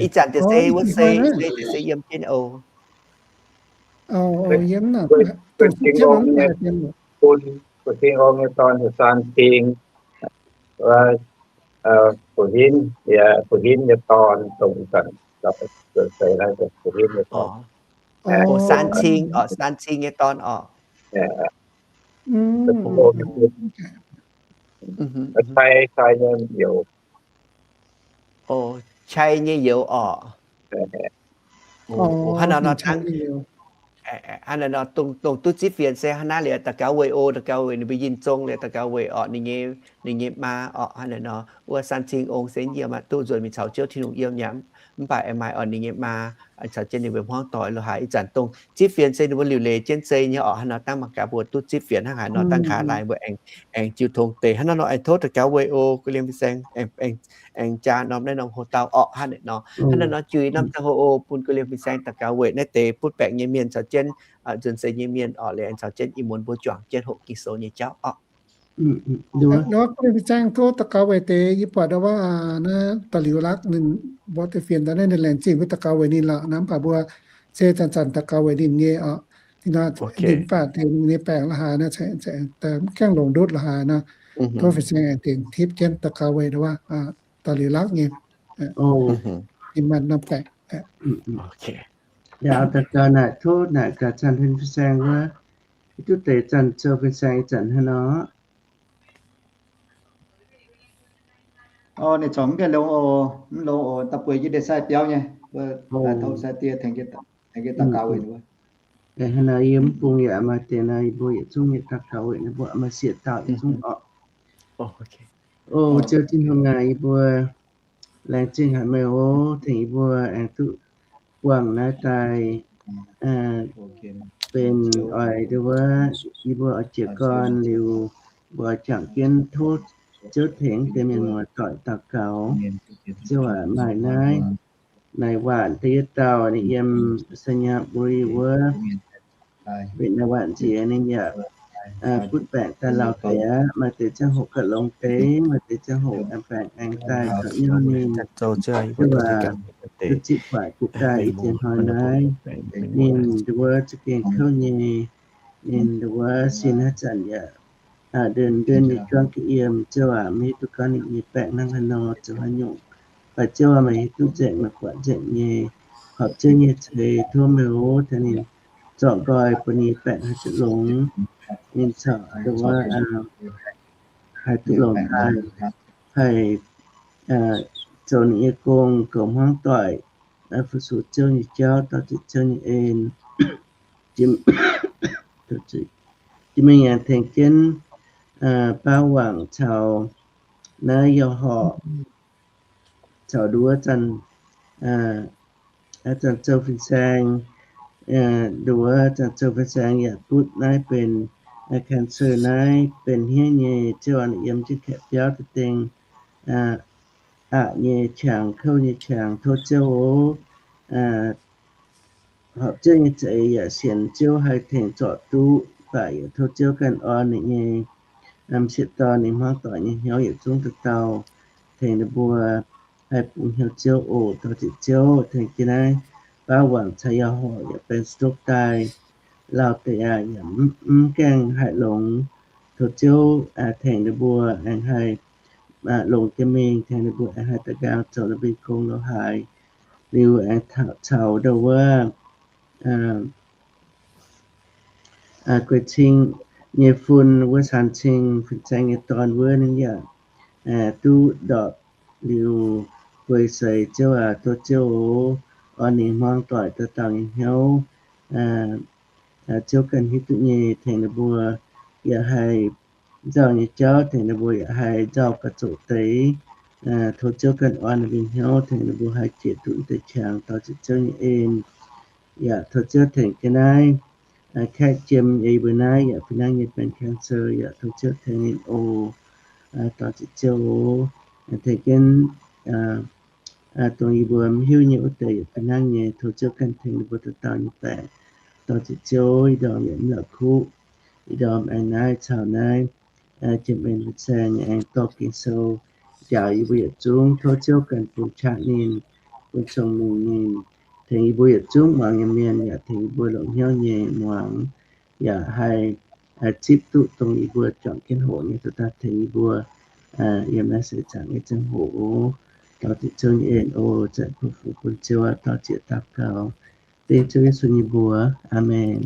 Ih zanc deix se wuov se, se deix se yiem jienv oc. Yiem naaiv, dongh Tin-Hungh nyei bun, Tin-Hungh nyei dorn heuc San Cing, Fu-Hinv, Fu-Hinv nyei dorn, dongh ih zanc Fu-Hinv nyei dorn. San Cing oc, San Cing nyei dorn oc. Cai, Cai nyei youz. Cai nyei youz oc. Hnangv naaiv nor dangh, hnangv naaiv nor dongh, dongh duqv zipv fienx se hnangv naaiv liuz daux gaux weic oc, daux gaux weic ninh mbuo yinh zong liuz daux gaux weic oc, ninh nyei, ninh nyei maa oc. Hnangv naaiv nor wuov San Cing ong se yiem aqv, duqv nzuonx mingh caux Ziouv Tin-Hungh yiem yaac mv baac aengx maaih oc ninh nyei maa caux jienv ninh mbuo hmuangv doic lo haaix. Ih zanc dongh zipv fienx se ninh mbuo liuc leiz jienv zei nyei oc. Hnangv nor dangh mangc gaax mbuo duqv zipv fienx hnangv haaix nor, dangh nqa'haav laaix mbuo aengx, aengx jiu tong deix. Hnangv nor nor aengx tov daux gaux weic oc, Guoqv Liemh Fin-Saeng, aengx jaa norm naaiv norm hoc dauh orqc. Hnangv naaiv nor, hnangv naaiv nor jui norm ziangh hoc oc, bun Guoqv Liemh Fin-Saeng daux gaux weic naaiv deix butv baengc nyei mienh caux jienv, nzuonx seix nyei mienh orqc, liuz aengx caux jienv ih muonz mbuo juangc jienv hoqc Ging-Sou nyei jauv orqc. Guoqv Liemh Fin-Saeng tov daux gaux weic deix, yie buatc ndau wuov naaiv da'liuz lakv ninh mbuo deix fienx daaih naaiv, ninh laengz zingh mbuo daux gaux weic ninh lorqc nor, mv baac mbuo se zanc-zanc daux gaux weic ninh nyei orqc. Ninh mv baac ninh nyei baengc la'haaix nor, mv gaengh longc ndutv la'haaix nor. Tov fin-saeng aengx dingc tipv jienv daux gaux weic wuov daaih liuz lauh nyei, ih manc norm baengc. Yaac daux gaux naaic tov naaic gaax zanc fin-saeng wuov, hiuv duqv deix zanc zoux fin-saeng ih zanc hnangv nor. Ninh corc mv gaengh longx oc, mv longx oc, da'bueix jienv deix sai biauv nyei, tov sai die tengx jienv daux gaux weic ninh wuov. Hnangv naaic yie mv bung yaac maaih deix naaiv yie mbuo yietc zungv nyei daux gaux weic ninh mbuo maaih sieqv dauh yietc zungv oc. O Ziouv Tin-Hungh aac, yie mbuo laengz zingh haic meih oc, tengx yie mbuo aengx duqv buangh naaiv daaih benx oix nduov wuov, yie mbuo oix jiez gorn liuz, mbuo oix juangc jienv tov Ziouv tengx deix mienh muoz-doic daux gaux. Ziouv aac, maaih naaiv naaic waanc da'yietv dauh ninh yiem Sainyabuli wuov, mbenc naaic waanc nziex ninh yaac butv baengc daaih lauh deix aqv. Maaih deix ziangh hoc gauh longx deix, maaih deix ziangh hoc aengx baengc aengx daaih caux hnyouv ninh. Ziouv aac, duqv zipv guatc butv daaih ih ziex hnoi naaiv, ninh nduov wuov za'gengh kouv nyei. Ninh nduov wuov sin haaix zanc yaac nduen nduen nyei juangv ga'yiem. Ziouv aac, meih hiuv duqv gorngv ninh nyei baengc hnangv haaix nor, zoux haaix nyungc. Mv baac Ziouv aac, meih hiuv duqv nzengc, meih buatc nzengc nyei. Horpc Ziouv nyei ceix tov meih oc, tengx ninh zorc nqoi bun ninh baengc haih duqv longx. Ninh corc nduov wuov haih duqv longx daaih, haih zoux ninh nyei gong, goux hmuangv doic, fu-sux Ziouv nyei jauv, dau ziepc Ziouv nyei en. Jiex mingh aengx tengx jienv baav wangc caux naaiv yauh horqc caux nduov zanc, zanc zoux fin-saeng, nduov zanc zoux fin-saeng yaac butv naaiv benx cancer naaiv benx hniev nyei. Ziouv aac, ninh yiem jienv kaeqv biauv deix dengh aqc nyei qangx, kouv nyei qangx. Tov Ziouv oc, horpc Ziouv nyei za'eix yaac sienx Ziouv haih tengx zorc duqv, mv baac yaac tov Ziouv ganh orn ninh nyei m'sieqv dorn, ninh hmuangv doic nyei hnyouv yietc zungv dauh dauh, tengx ninh mbuo haih bungx hnyouv Ziouv oc. Dau ziepc Ziouv, tengx jienv naaiv baav wangc caux yauh horqc yaac benx stroke daaih, lauh deix aqv, yaac mv gaengh haih longx. Tov Ziouv tengx ninh mbuo aengx haih longx jiex mingh, tengx ninh mbuo aengx haih da'nqaang zoux ninh mbuo nyei gong lo haaix. Liuz aengx caux ndau wuov guei cing nyei fun wuov, caan cing fin-saeng nyei dorn wuov, ninh yaac duqv ndorpc liuz guei seix. Ziouv aac, tov Ziouv oc, orn ninh hmuangv doic dauh dauh nyei hnyouv. Ziouv ganh hiuv duqv nyei, tengx ninh mbuo yaac haih nzauh nyei jauv, tengx ninh mbuo yaac haih nzauh ga'zoqc deix. Tov Ziouv ganh orn ninh mbuo hnyouv, tengx ninh mbuo haih jiex duqv deix qangx, dau ziepc Ziouv nyei en. Yaac tov Ziouv tengx jienv naaiv kaeqv jiem yie mbuo naaiv yaac fih hnangv nyei benx cancer, yaac tov Ziouv tengx ninh oc. Dau ziepc Ziouv oc, tengx jienv dongh yie mbuo mv hiuv nyei wuov deix yaac fih hnangv nyei, tov Ziouv ganh tengx ninh mbuo dauh dauh nyei baengc. Dau ziepc Ziouv oc, ih ndorm yaac mv la'kuqv, ih ndorm aengx naaiv caux naaiv jiem en fin-saeng aengx dorh Ging-Sou njaaux yie mbuo yietc zungv. Tov Ziouv ganh bun qaqv ninh, bun cong-mengh ninh, tengx yie mbuo yietc zungv muangx nyei mienh yaac tengx yie mbuo longc hnyouv nyei muangx, yaac haih zipv duqv dongh yie mbuo juangc jienv hoqc nyei, dorh daaih tengx yie mbuo yiem naaiv seix zaangc nyei ziangh hoc oc. Dau ziepc Ziouv nyei en oc. Zaeqc kuv fu bun Ziouv, dau ziec daux gaux dengv Ziouv Yesu nyei mbuox. Aamen.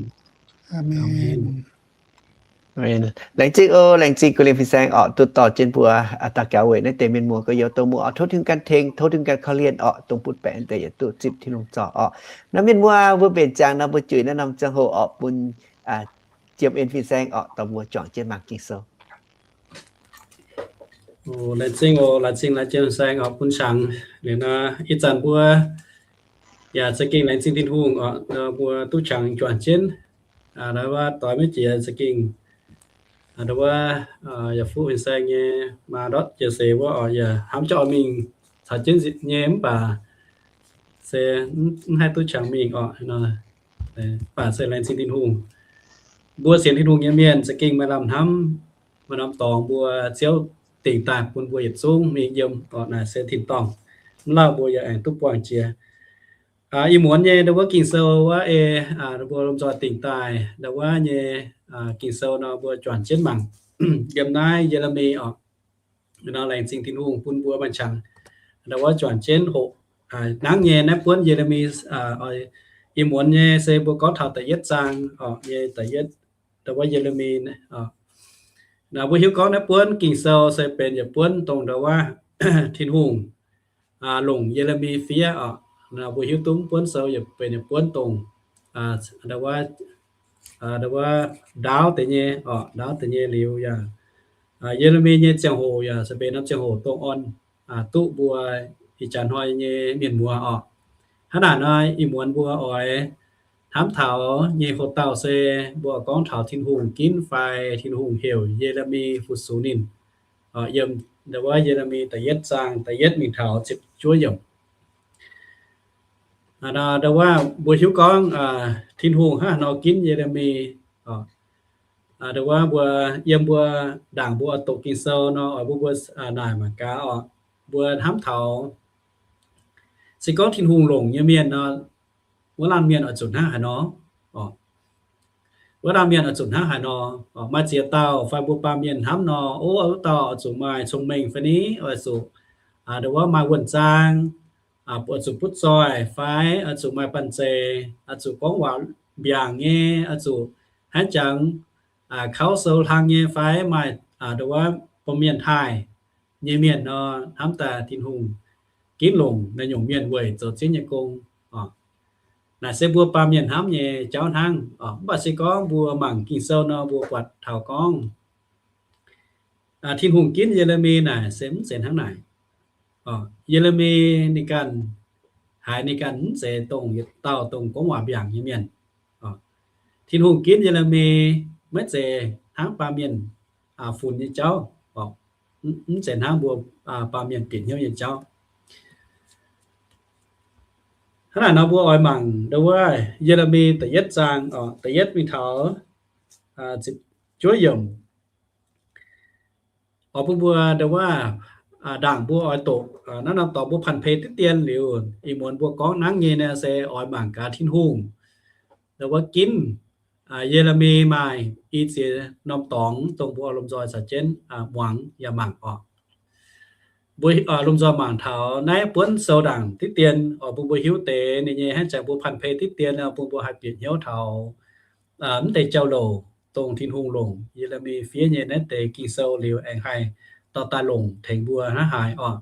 Laengz zingh oc, laengz zingh guv lingh fin-saeng orqc, duqv dorh jienv mbuo daux gaux weic naaiv deix mienh muoz gorx-youz dongh mbuo oix tov Tin-Hungh ganh tengx, tov Tin-Hungh ganh korv-lienh orqc, dongh butv baengc deix yietc duqv zipv Tin-Hungh zorc orqc. Naaiv mienh muoz mbuo mbenc ziangx nor mbuo juix naaiv norm ziangh hoc orqc bun jiem en fin-saeng orqc dorh mbuo juangc jienv mangc Ging-Sou. Laengz zingh oc, laengz zingh naaiv jiem fin-saeng orqc bun qangx. Liuz nor ih zanc mbuo yaac za'gengh laengz zingh Tin-Hungh orqc, mbuo duqv qangx juangc jienv. Ndau wuov doix maiv jiex za'gengh ndau wuov yaac fuqv fin-saeng nyei maa ndortv jiex seix wuov orqc, yaac hnamv jauv oix mingh caux jienv nyei mv baac se mv haih duqv qangx mingh orqc. Mv baac se laengz zingh Tin-Hungh. Mbuo sienx Tin-Hungh nyei mienh za'gengh maaih lamh hnamv, maaih norm dorngx mbuo Ziouv dingc daaih bun mbuo yietc zungv mingh yiem orqc. Naaic se tin-dorngh, mv lauh mbuo yaac aengx duqv buangh jiex. Ih muonz nyei ndau wuov Ging-Sou wuov ei, mbuo lomh nzoih dingc daaih ndau wuov nyei Ging-Sou nor mbuo juangc jienv mangc. yiem naaiv Ye^le^mi oc. Nor laengz zingh Tin-Hungh bun mbuo maaih qangx ndau wuov juangc jienv hoqc nangv nyei naaiv buonv Ye^le^mi. Ih muonz nyei se mbuo gorngv taux da'yietv zaang oc, nyei da'yietv, ndau wuov Ye^le^mi. Mbuo hiuv gorngv naaiv buonv Ging-Sou se benx yietc buonv dongh ndau wuov Tin-Hungh longc Ye^le^mi fiev oc. Mbuo hiuv duqv buonv sou yaac benx yietc buonv dongh ndau wuov ndaauv deix nyei oc, ndaauv deix nyei liuz yaac Ye^le^mi nyei ziangh hoc yaac se benx norm ziangh hoc dongh orn duqv mbuo ih jaax hnoi nyei mienh muoz oc. Hnangv naaic nor, ih muonz mbuo oix hnamv taux nyei hoc-dauh se mbuo gorngv taux Tin-Hungh ginv fai Tin-Hungh heuc Ye^le^mi fu-sux ninh. Yiem ndau wuov Ye^le^mi da'yietv zaang da'yietv mingh taux ziepc juov yiemc. Ndau wuov mbuo hiuv gorngv Tin-Hungh hnangv haaix nor ginv Ye^le^mi. Ndau wuov mbuo yiem mbuo ndaangc mbuo oix doqc Ging-Sou nor, oix mbuo mbuo naaic mangc gaax oc. Mbuo hnamv taux se gorngv Tin-Hungh longc nyei mienh nor, wuov laanh mienh oix zuqc hnangv haaix nor? Wuov laanh mienh oix zuqc hnangv haaix nor? Maaih ziex dauh fai mbuo baamh mienh hnamv nor, o, wuov dauh oix zuqc maaih cong-mengh fai ni, oix zuqc ndau wuov maaih wuonh zaang, oix zuqc butv zoih fai oix zuqc maaih banh zeic, oix zuqc gorngv waac mbiaangc nyei, oix zuqc hnangv jangx kauv sou hlang nyei fai maaih ndau wuov bom mienh taaih nyei mienh nor, hnamv daaih Tin-Hungh ginv longc naaiv nyungc mienh weic zoux Ziouv nyei gong. Naaic se mbuo baamh mienh hnamv nyei jauv hnangv. Mv baac se gorngv mbuo mangc Ging-Sou nor, mbuo buatc taux gorngv Tin-Hungh ginv Ye^le^mi naaic se mv zeiz hnangv naaic. Ye^le^mi ninh ganh haiz ninh ganh mv zeiz dongh yietc dauh dongh gorngv waac mbiaangc nyei mienh. Tin-Hungh ginv Ye^le^mi maiv zeiz hnangv baamh mienh funx nyei jauv, mv zeiz hnangv mbuo baamh mienh bieqc hnyouv nyei jauv. Hnangv naaic nor mbuo oix mangc ndau wuov Ye^le^mi da'yietv zaang, da'yietv mingh taux ziepc juov yiemc. Oix bun mbuo ndau wuov ndaangc mbuo oix doqc naaiv norm dorngx mbuo panh pei diqv dien liuz, ih muonz mbuo gorngv nangv nyei naaiv se oix mangc gaax Tin-Hungh ndau wuov ginv Ye^le^mi maaih i ziex norm dorngx dongh mbuo lomh nzoih caux jienv muangx yaac mangc oc. Mbuo lomh nzoih mangc taux naaiv buonv sou ndaangc diqv dien oix bun mbuo hiuv deix ninh nyei hnangv jangx mbuo panh pei diqv dien bun mbuo haih bieqc hnyouv taux mv deix jauv-louc dongh Tin-Hungh longc Ye^le^mi fiev nyei naaiv deix Ging-Sou liuz aengx haih dorh daaih longc tengx mbuo hnangv haaix oc.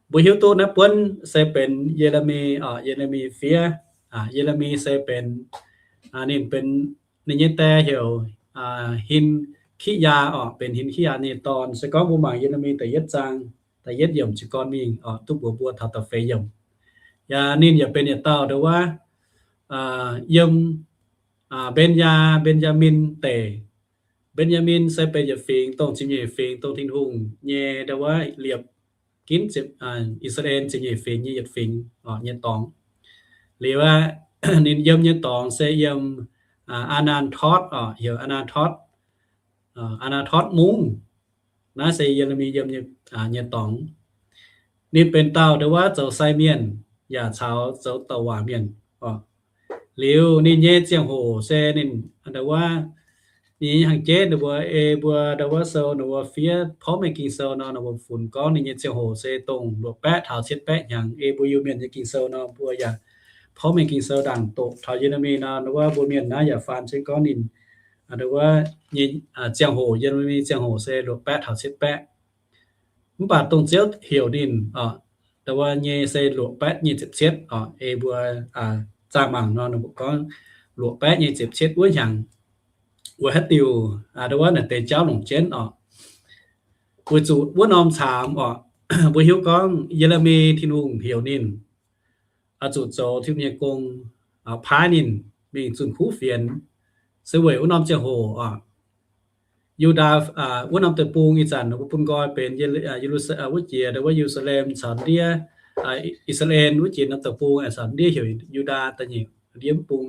Mbuo hiuv duqv naaiv buonv se benx Ye^le^mi oc, Ye^le^mi fiev. Ye^le^mi se benx, ninh benx, ninh nyei die heuc Hin^ki^yaa oc, benx Hin^ki^yaa nyei dorn. Se gorngv mbuo mangc Ye^le^mi da'yietv zaang da'yietv yiemc jiez gorn mingh oc, duqv mbuox mbuo taux da'feix yiemc. Yaac ninh yaac benx yietc dauh ndau wuov yiem Mben^yaa, Mben^yaa^min deic. Mben^yaa^min se benx yietc fingx dongh ziepc nyeic fingx dongh Tin-Hungh nyei ndau wuov liepc ginv I^saa^laa^en ziepc nyeic fingx nyei yietc fingx nyei dorngx. Liuz aqv, ninh yiem nyei dorngx se yiem Aa^naa^totv oc, heuc Aa^naa^totv, Aa^naa^totv Mungv. Naaiv se Ye^le^mi yiem nyei dorngx. Ninh benx dauh ndau wuov zoux sai mienh yaac caux zoux douc waac mienh oc. Liuz ninh nyei ziangh hoc se ninh ndau wuov, ninh nyei hnyangx-jeiv ninh mbuo, ei mbuo ndau wuov sou ninh mbuo fiev porv mengh Ging-Sou nor, ninh mbuo funx gorngv ninh nyei ziangh hoc se dongh luoqc baeqv taux cietv baeqv hnyangx. Ei mbuo Iu-Mienh nyei Ging-Sou nor, mbuo yaac porv mengh Ging-Sou ndaangc doqc taux Ye^le^mi nor, ndau wuov mbuo Mienh naaiv yaac faan jienv gorngv ninh ndau wuov nyei ziangh hoc, Ye^le^mi ziangh hoc se luoqc baeqv taux cietv baeqv. Mv baac dongh Ziouv heuc ninh ndau wuov nyei se luoqc baeqv nyei ziepc cietv oc. Ei mbuo zaah mangc nor, ninh mbuo gorngv luoqc baeqv nyei ziepc cietv wuov hnyangx. Weic haaix diuc ndau wuov naaic deix jauv longc jienv oc? Weic zuqc wuov norm caamx oc, mbuo hiuv gorngv Ye^le^mi Tin-Hungh heuc ninh oix zuqc zoux Tin-Hungh nyei gong, paaiv ninh mingh zunh kuv fienx, se weic wuov norm ziangh hoc oc. Yu^ndaa wuov norm deic-bung ih zanc mbuo bun nqoi benx wuov jiex ndau wuov Ye^lu^saa^lem caux ndiev, I^saa^laa^en wuov jiex norm deic-bung caux ndiev heuc Yu^ndaa da'nyeic ndiev bung,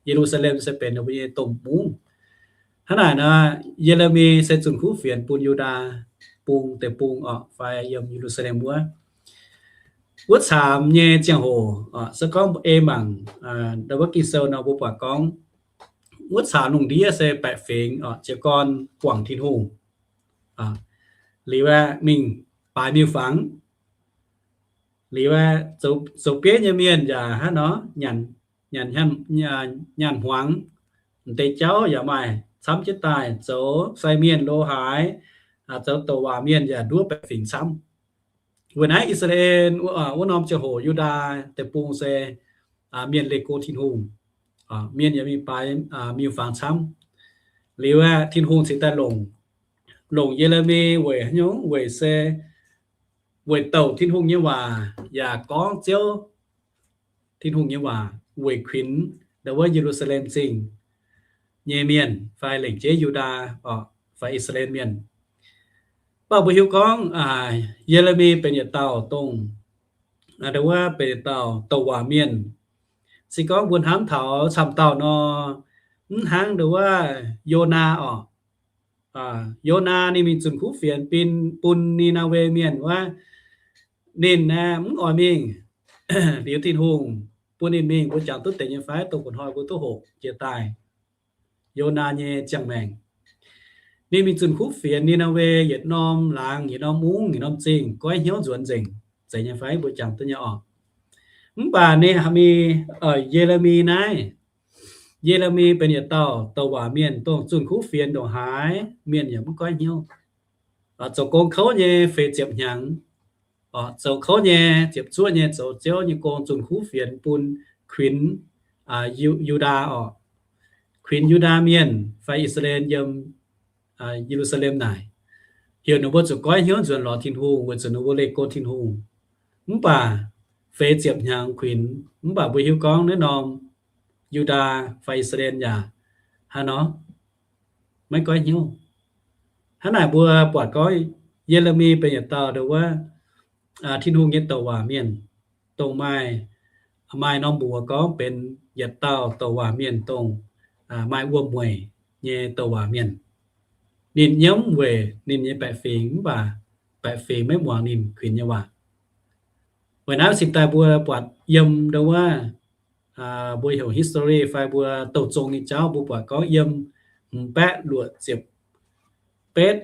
Ye^lu^saa^lem se benx ninh mbuo nyei domh mungv. Hnangv naaic nor, Ye^le^mi se zunh kuv fienx bun Yu^ndaa bung deic-bung oc, fai yiem Ye^lu^saa^lem wuov. Wuov caamx nyei ziangh hoc oc, se gorngv ei mangc ndau wuov Ging-Sou nor, mbuo buatc gorngv wuov caamx lungh ndiev se baeqc fingx oc, jiez gorn guangc Tin-Hungh. Liuz aeqv, mingh baaix miuc-fangx. Liuz aeqv, zoux bieiv nyei mienh yaac hnangv nor, nyanc, nyanc hmuangx, m'deix jauv yaac maaih camv jienv daaih, zoux sai mienh lo haaix, zoux douc waac mienh yaac nduov baeqc fingx camv. Weic naaiv I^saa^laa^en wuov norm ziangh hoc Yu^ndaa Deic-Bung se mienh leih go Tin-Hungh, mienh yaac mingh baaix miuc-fangx camv. Liuz aeqv, Tin-Hungh cingx daaih longc, longc Ye^le^mi weic haaix nyungc? Weic se weic douc Tin-Hungh nyei waac yaac gorngv Ziouv Tin-Hungh nyei waac weic kuinx ndau wuov Ye^lu^saa^lem Zingh nyei mienh fai lengc jeiv Yu^ndaa oc, fai I^saa^laa^en Mienh. Mv baac mbuo hiuv gorngv Ye^le^mi benx yietc dauh dongh, ndau wuov benx yietc dauh douc waac mienh. Se gorngv mbuo hnamv taux camv dauh nor, mv hnangv ndau wuov Yonaa oc. Yonaa ninh mingh zunh kuv fienx bun Ni^naa^we Mienh wuov, ninh aeqv, mv oix mingh. Liuz Tin-Hungh bun ninh mingh, mbuo jangx duqv deix nyei fai? Dongh gu'hnoi mbuo duqv hoqc jiex daaih Yonaa nyei ziangh maengc. Ninh mingh zunh kuv fienx Ni^naa^we yietc norm laangz, yietc norm mungv, yietc norm zingh, goiv hnyouv nzuonx nzengc, zeiz nyei fai? Mbuo jangx duqv nyei oc. Mv baac ninh mingh, Ye^le^mi naaiv, Ye^le^mi benx yietc dauh douc waac mienh, dongh zunh kuv fienx ndongc haaix mienh yaac mv goiv hnyouv. Zoux gong kouv nyei feix ziepc hnyangx, zoux kouv nyei, ziepc zuoqv nyei zoux Ziouv nyei gong, zunh kuv fienx bun kuinx Yu^ndaa oc, kuinx Yu^ndaa Mienh fai I^saa^laa^en yiem Ye^lu^saa^lem naaic, heuc ninh mbuo zuqc goiv hnyouv nzuonx lorz Tin-Hungh weic zuqc ninh mbuo leih go Tin-Hungh. Mv baac feix ziepc hnyangx kuinx, mv baac mbuo hiuv gorngv naaiv norm Yu^ndaa fai I^saa^laa^en yaac hnangv nor maiv goiv hnyouv. Hnangv naaic mbuo buatc gorngv Ye^le^mi benx yietc dauh ndau wuov Tin-Hungh nyei douc waac mienh, dongh maaih, maaih norm mbuox gorngv benx yietc dauh douc waac mienh, dongh maaih wuom-mueic nyei douc waac mienh. Ninh nyiemv weic ninh nyei baeqc fingx, mv baac baeqc fingx maiv muangx ninh kuinx nyei waac. Weic naaiv cingx daaih mbuo buatc yiem ndau wuov, mbuo heuc history fai mbuo douh zong nyei jauv, mbuo buatc gorngv yiem hmz baeqv luoqc ziepc betv,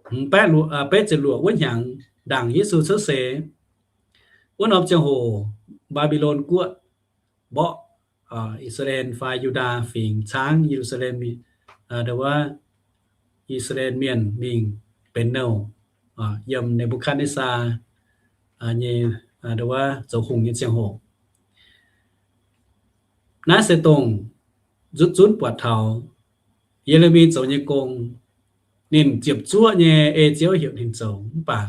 hmz baeqv, betv ziepc luoqc wuov hnyangx ndaangc Yesu cuotv seix wuov norm ziangh hoc, Mbaa^mbi^lon guoqv mborqv I^saa^laa^en fai Yu^ndaa Fingx caangv Ye^lu^saa^lem, ndau wuov I^saa^laa^en Mienh mingh benx nouh yiem Ne^mbu^katv^netv^saa nyei, ndau wuov zoux hungh nyei ziangh hoc. Naaiv se dongh nzutv zunv buatc taux Ye^le^mi zoux nyei gong. Ninh ziepc zuoqv nyei ei Ziouv heuc ninh zoux, mv baac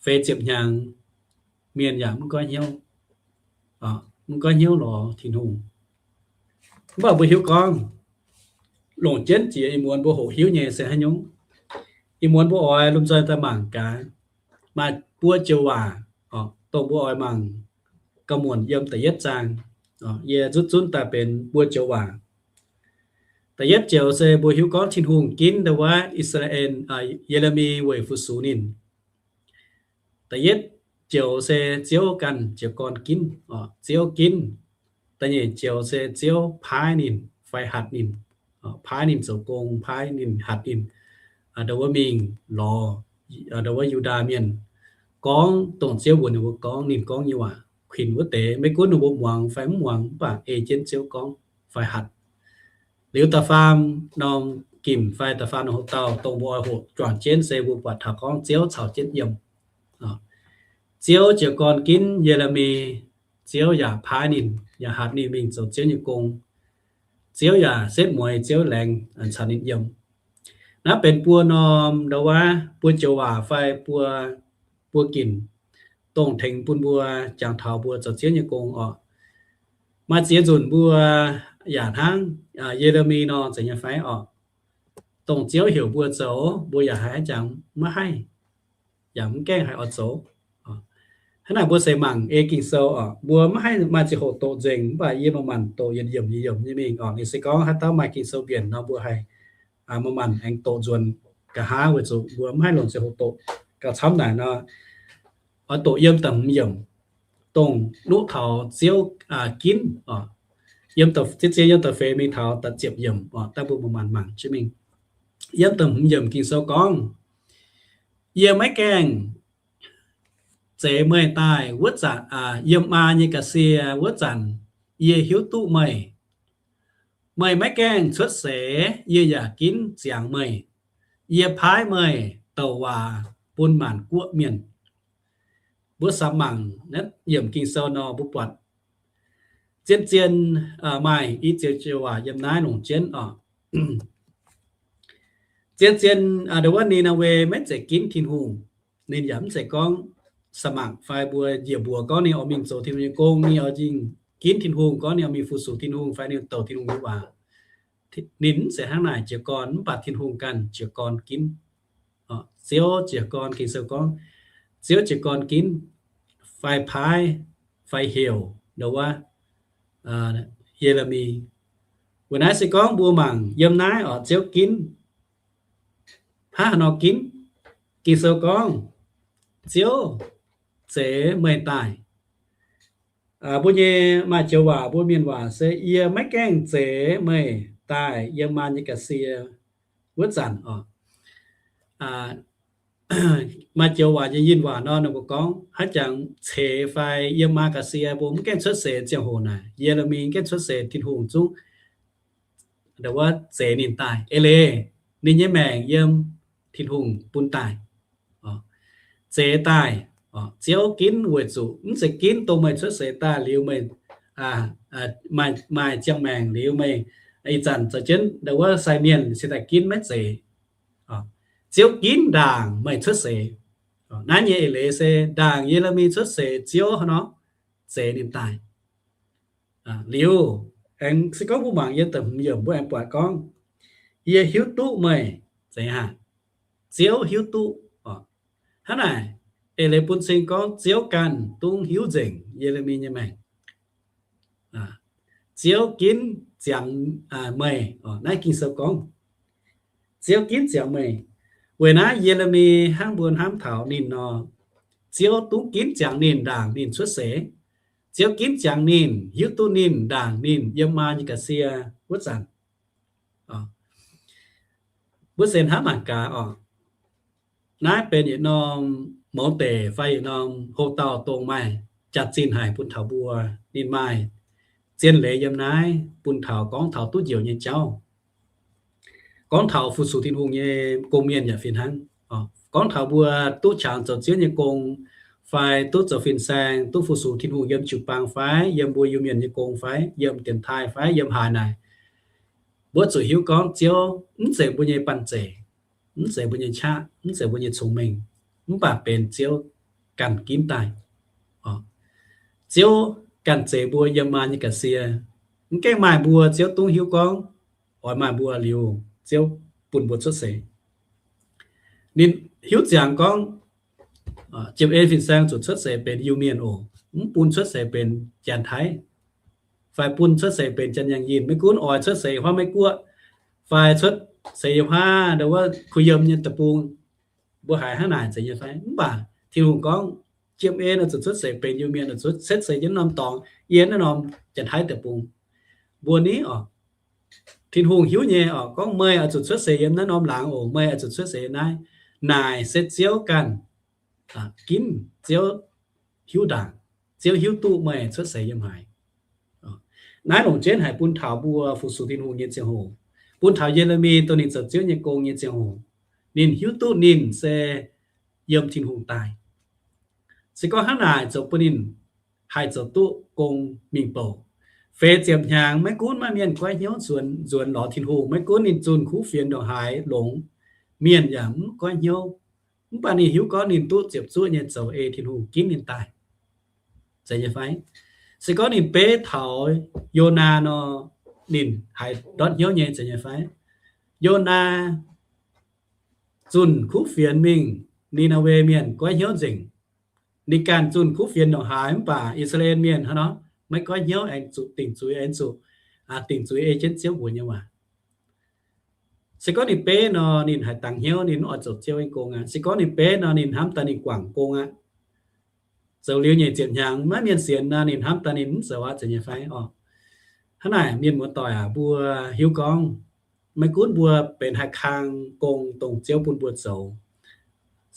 feix ziepc hnyangx mienh yaac mv goiv hnyouv, mv goiv hnyouv lorz Tin-Hungh. Mv baac mbuo hiuv gorngv longc jienv jiex ih muonz mbuo hoqc hiuv nyei se haaix nyungc? Ih muonz mbuo oix lomh nzoih daaih mangc gaax, maaih buo joux waac, dongh mbuo oix mangc gauh muonc yiem da'yietv zaang. Yie nzutv zunv daaih benx buo joux waac. Da'yietv joux se mbuo hiuv gorngv Tin-Hungh ginv ndau wuov I^saa^laa^en, Ye^le^mi weic fu-sux ninh. Da'yietv joux se Ziouv ganh jiez gorn ginv, Ziouv ginv. Da'nyeic joux se Ziouv paaiv ninh fai hatc ninh, paaiv ninh zoux gong, paaiv ninh, hatc ninh, ndau wuov mingh lorz ndau wuov Yu^ndaa Mienh, gorngv dongh Ziouv mbuox ninh mbuo gorngv, ninh gorngv nyei waac, kuinx wuov deix. Maiv gunv ninh mbuo muangx fai mv muangx, mv baac ei jienv Ziouv gorngv fai hatc. Liuz da'faam norm ginc fai da'faam norm hoc-dauh dongh mbuo oix hoqc juangc jienv se mbuo buatc taux gorngv Ziouv caux jienv yiem. Ziouv jiez gorn ginv Ye^le^mi, Ziouv yaac paaiv ninh, yaac hatc ninh mingh zoux Ziouv nyei gong. Ziouv yaac setv mueiz, Ziouv laengz caux ninh yiem. Naaiv benx buo norm ndau wuov buo joux waac fai buo, buo ginc, dongh tengx bun mbuo jangx taux mbuo zoux Ziouv nyei gong oc. Maaih ziex nzunc mbuo yaac hnangv Ye^le^mi nor, zeiz nyei fai oc? Dongh Ziouv heuc mbuo zoux, mbuo yaac haiz jangx maiv haih, yaac mv gaengh haih oix zoux. Hnangv naaic mbuo se mangc ei Ging-Sou oc, mbuo maiv haih maaih ziangh hoc doqc nzengc, mv baac yie manc-manc doqc yietc yiemc yietc yiemc nyei mingh oc. Ninh se gorngv haaix dauh maaih Ging-Sou mbienc nor, mbuo haih manc-manc aengx doqc nzuonx nqa'haav weic zuqc mbuo maiv haih longc ziangh hoc doqc gauh camv naaic nor. Oix doqc yiem da'hmz yiemc, dongh nuqv taux Ziouv ginv oc, yiem, zien yiem da'feix mingh taux da'ziepc yiemc oc, daaih mbuo manc-manc mangc jienv mingh. yiem da'hmz yiemc Ging-Sou gorngv, yie maiv gaengh zeix meih daaih wuov zanc, yiem maa nyei ga'sie wuov zanc, yie hiuv duqv meih. Meih maiv gaengh cuotv seix, yie yaac ginv ziangx meih. Yie paaiv meih douc waac bun maanc guoqv mienh. Mbuo samx mangc naaiv yiemc Ging-Sou nor, mbuo buatc zien-zien maaih i ziex joux waac yiem naaiv longc jienv oc. Zien-zien ndo wuov Ni^naa^we maiv zeiz ginv Tin-Hungh. Ninh yaac mv zeiz gorngv samx mangc fai mbuo njiec mbuox gorngv ninh oix mingh zoux Tin-Hungh nyei gong, ninh oix mingh ginv Tin-Hungh, gorngv ninh oix mingh fu-sux Tin-Hungh fai ninh douc Tin-Hungh nyei waac. Ninh mv zeiz hnangv naaic jiez gorn, mv baac Tin-Hungh ganh jiez gorn ginv. Ziouv jiez gorn, Ging-Sou gorngv, Ziouv jiez gorn ginv fai paaiv fai heuc ndo wuov Ye^le^mi. Weic naaiv se gorngv mbuo mangc yiem naaiv oc, Ziouv ginv hnangv haaix nor ginv? Ging-Sou gorngv, Ziouv zeix meih daaih. Mbuo nyei maaih joux waac, mbuo mienh waac se, yie maiv gaengh zeix meih daaih yiem maa nyei ga'sie wuov zanc oc. Maaih joux waac nyei yinh waac nor, ninh mbuo gorngv haaix jangx ceix fai yiem maa ga'sie mbuo mv gaengh cuotv seix ziangh hoc naaic, Ye^le^mi mv gaengh cuotv seix, Tin-Hungh zungv ndo wuov zeix ninh daaih. Eix leiz ninh nyei maengc yiem Tin-Hungh bun daaih, zeix daaih. Ziouv ginv weic zuqc mv zeiz ginv dongh meih cuotv seix daaih liuz meih maaih ziangh maengc liuz meih ih zanc zoux jienv ndo wuov sai mienh cingx daaih ginv, maiv zeiz. Ziouv ginv ndaangc meih cuotv seix. Naaiv nyei eix leiz se ndaangc Ye^le^mi cuotv seix, Ziouv hnangv nor zeix ninh daaih. Liuz aengx se gorngv mbuo mangc yiem da'hmz yiemc mbuo aengx buatc gorngv, yie hiuv duqv meih. Zeiz hnangv, Ziouv hiuv duqv. Hnangv naaic, eix leiz bun cing gorngv Ziouv ganh dungv hiuv nzengc Ye^le^mi nyei maengc. Ziouv ginv ziangx meih. Naaiv Ging-Sou gorngv, Ziouv ginv ziangx meih. Weic naaiv Ye^le^mi hnangv mbuo hnamv taux ninh nor, Ziouv dungv ginv ziangx ninh ndaangc ninh cuotv seix. Ziouv ginv ziangx ninh, hiuv duqv ninh ndaangc ninh yiem maa nyei ga'sie wuov zanc. Mbuo se hnamv mangc gaax oc. Naaiv benx yietc norm mouz deic fai yietc norm houx-dauh dongh maaih jaax-zinh haic bun taux mbuo. Ninh maaih zien leiz yiem naaiv bun taux gorngv taux duqv njoux nyei jauv. Gorngv taux fu-sux Tin-Hungh nyei gong-mienh yaac fih hnangv. Gorngv taux mbuo duqv qangx zoux Ziouv nyei gong, fai duqv zoux fin-saeng, duqv fu-sux Tin-Hungh yiem jiu-baang fai yiem mbuo Iu-Mienh nyei gong fai yiem dienx taaih fai yiem haaix naaic, mbuo zuqc hiuv gorngv Ziouv mv zeiz mbuo nyei banh zeic, mv zeiz mbuo nyei qaqv, mv zeiz mbuo nyei cong-mengh, mv baac benx Ziouv ganh ginv daaih. Ziouv ganh zeix mbuo yiem maa nyei ga'sie. Mv gaengh maaih mbuo, Ziouv dungv hiuv gorngv oix maaih mbuo liuz, Ziouv bun mbuo cuotv seix. Ninh hiuv ziangx gorngv, Jiem En fin-saeng zuqc cuotv seix benx Iu-Mienh oc, mv bun cuotv seix benx Janx-Taiv, fai bun cuotv seix benx Janx-Yangh Yinh. Maiv gunv oix cuotv seix yiem huaav Meiv Guoqv, fai cuotv seix yiem huaav ndo wuov kuh yiem nyei deic-bung, mbuo haiz hnangv naaic zeiz nyei fai? Mv baac Tin-Hungh gorngv, Jiem En oix zuqc cuotv seix benx Iu-Mienh, oix zuqc cuotv seix yiem naaiv norm dorngx, yiem naaiv norm Janx-Taiv deic-bung. Mbuo ni oc, Tin-Hungh hiuv nyei oc, gorngv meih oix zuqc cuotv seix yiem naaiv norm laangz oc, meih oix zuqc cuotv seix yiem naaiv. Naaic se Ziouv ganh ginv, Ziouv hiuv ndaangc, Ziouv hiuv duqv meih cuotv seix yiem haaix. Naaiv longc jienv haic bun taux mbuo fu-sux Tin-Hungh nyei ziangh hoc, bun taux Ye^le^mi dongh ninh zoux Ziouv nyei gong nyei ziangh hoc, ninh hiuv duqv ninh se yiem Tin-Hungh daaih. Se gorngv hnangv naaic zoux bun ninh haih zoux duqv gong mingh bouc. Feix ziepc hnyangx maiv gunv maaih mienh goiv hnyouv nzuonx lorz Tin-Hungh, maiv gunv ninh zunh kuv fienx ndongc haaix longx, mienh yaac mv goiv hnyouv. Mv baac ninh hiuv gorngv ninh duqv ziepc zuoqv nyei zoux ei Tin-Hungh ginv ninh daaih, zeiz nyei fai? Se gorngv ninh beiv taux Yonaa nor, ninh haiz ndortv hnyouv nyei, zeiz nyei fai? Yonaa zunh kuv fienx mingh, Ni^naa^we Mienh goiv hnyouv nzengc. Ninh ganh zunh kuv fienx ndongc haaix mv baac I^saa^laa^en Mienh hnangv nor maiv goiv hnyouv, aengx zuqc dingc zuiz, aengx zuqc dingc zuiz ei jienv Ziouv mbuox nyei waac. Se gorngv ninh beiv nor, ninh haiz dangx hnyouv, ninh mv oix zoux Ziouv nyei gong aqv. Se gorngv ninh beiv nor, ninh hnamv daaih ninh guangc gong aqv. Zoux liuz nyic ziepc hnyangx maiv mienh sienx nor, ninh hnamv daaih ninh mv zoux aqv, zeiz nyei fai oc? Hnangv naaic, mienh muoz-doic aac, mbuo hiuv gorngv maiv gunv mbuo benx haaix kang gong dongh Ziouv bun mbuo zoux,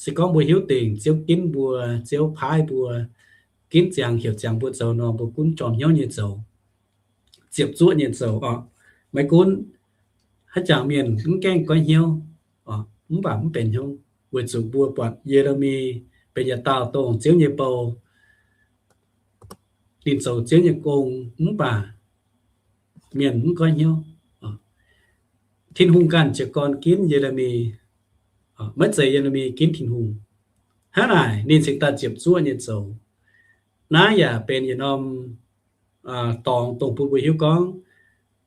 se gorngv mbuo hiuv dingc Ziouv ginv mbuo, Ziouv paaiv mbuo, ginv ziangx heuc ziangx mbuo zoux nor, mbuo gunv jorm hnyouv nyei zoux, ziepc zuoqv nyei zoux oc. Maiv gunv haaix jangc mienh mv gaengh goiv hnyouv, mv baac mv benx hnyouv, weic zuqc mbuo buatc Ye^le^mi benx yietc dauh dongh Ziouv nyei bou, ninh zoux Ziouv nyei gong mv baac mienh mv goiv hnyouv. Tin-Hungh ganh jiez gorn ginv Ye^le^mi, maiv zeiz Ye^le^mi ginv Tin-Hungh. Hnangv naaic ninh cingx daaih ziepc zuoqv nyei zoux. Naaiv yaac benx yietc norm dorngx dongh bun mbuo hiuv gorngv,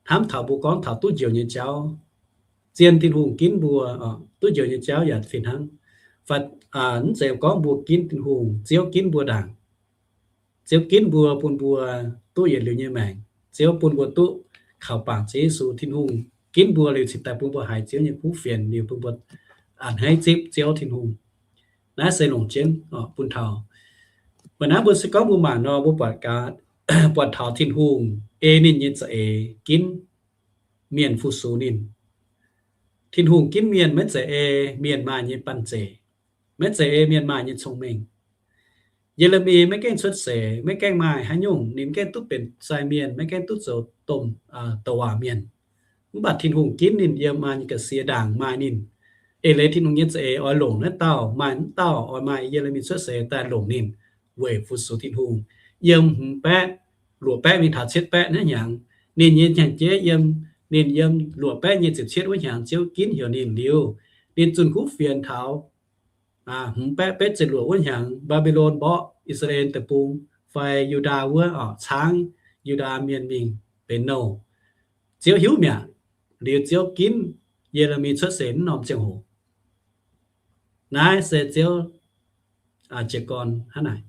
hnamv taux mbuo gorngv taux duqv njoux nyei jauv, zien Tin-Hungh ginv mbuo, duqv njoux nyei jauv yaac fih hnangv. Fai mv zeiz gorngv mbuo ginv Tin-Hungh, Ziouv ginv mbuo ndaangc. Ziouv ginv mbuo bun mbuo duqv yietc liuz nyei maengc. Ziouv bun mbuo duqv kaux bangc Ziouv Yesu. Tin-Hungh ginv mbuo liuz cingx daaih bun mbuo haiz Ziouv nyei kuv fienx, liuz bun mbuo a'hneiv zipv Ziouv Tin-Hungh. Naaiv se longc jienv bun taux. Weic naaiv mbuo se gorngv mbuo mangc nor, mbuo buatc gaax, buatc taux Tin-Hungh ei ninh nyei za'eix ginv mienh fu-sux ninh. Tin-Hungh ginv mienh maiv zeiz ei mienh maaih nyei banh zeic, maiv zeiz ei mienh maaih nyei cong-mengh. Ye^le^mi maiv gaengh cuotv seix, maiv gaengh maaih haaix nyungc, ninh maiv gaengh duqv benx sai mienh, maiv gaengh duqv zoux domh douc waac mienh. Mv baac Tin-Hungh ginv ninh yiem maaih nyei ga'sie ndaangc maaih ninh. Eix leiz Tin-Hungh nyei za'eix oix longc naaiv dauh maaih mv dauh oix maaih Ye^le^mi cuotv seix daaih longc ninh weic fu-sux Tin-Hungh. Yiem hmz baeqv, luoqc baeqv mingh taux cietv baeqv naaiv hnyangx, ninh nyei hnyangx-jeiv yiem, ninh yiem luoqc baeqv nyei ziepc cietv wuov hnyangx Ziouv ginv heuc ninh liuz, ninh zunh kuv fienx taux hmz baeqv betv ziepc luoqc wuov hnyangx, Mbaa^mbi^lon mborqv I^saa^laa^en Deic-Bung fai Yu^ndaa wuov oc, caangv Yu^ndaa mienh mingh benx nouh. Ziouv hiuv mi'aqv. Liuz Ziouv ginv Ye^le^mi cuotv seix wuov norm ziangh hoc. Naaiv se Ziouv jiez gorn hnangv naaic.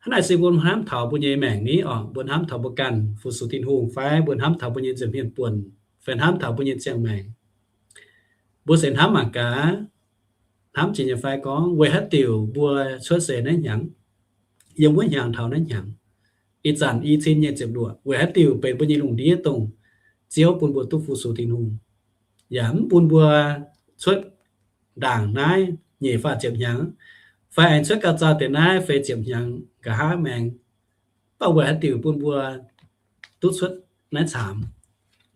Hnangv naaic se mbuo hnamv taux mbuo nyei maengc ni oc, mbuo hnamv taux mbuo ganh fu-sux Tin-Hungh fai mbuo hnamv taux mbuo nyei nza'hmien buonc, fai hnamv taux mbuo nyei ziangh maengc. Mbuo se hnamv mangc gaax, hnamv jiex nyei fai gorngv weic haaix diuc mbuo cuotv seix naaiv hnyangx, yiem wuov hnyangx taux naaiv hnyangx, ih zanc i cin nyei ziepc luoqc, weic haaix diuc benx mbuo nyei lungh ndiev dongh Ziouv bun mbuo duqv fu-sux Tin-Hungh, yaac mv bun mbuo cuotv ndaangc naaiv nyeic faah ziepc hnyangx, fai aengx cuotv gauh zaux deix naaiv feix ziepc hnyangx nqa'haav maengx. Mv baac weic haaix diuc bun mbuo duqv cuotv naaiv caamx,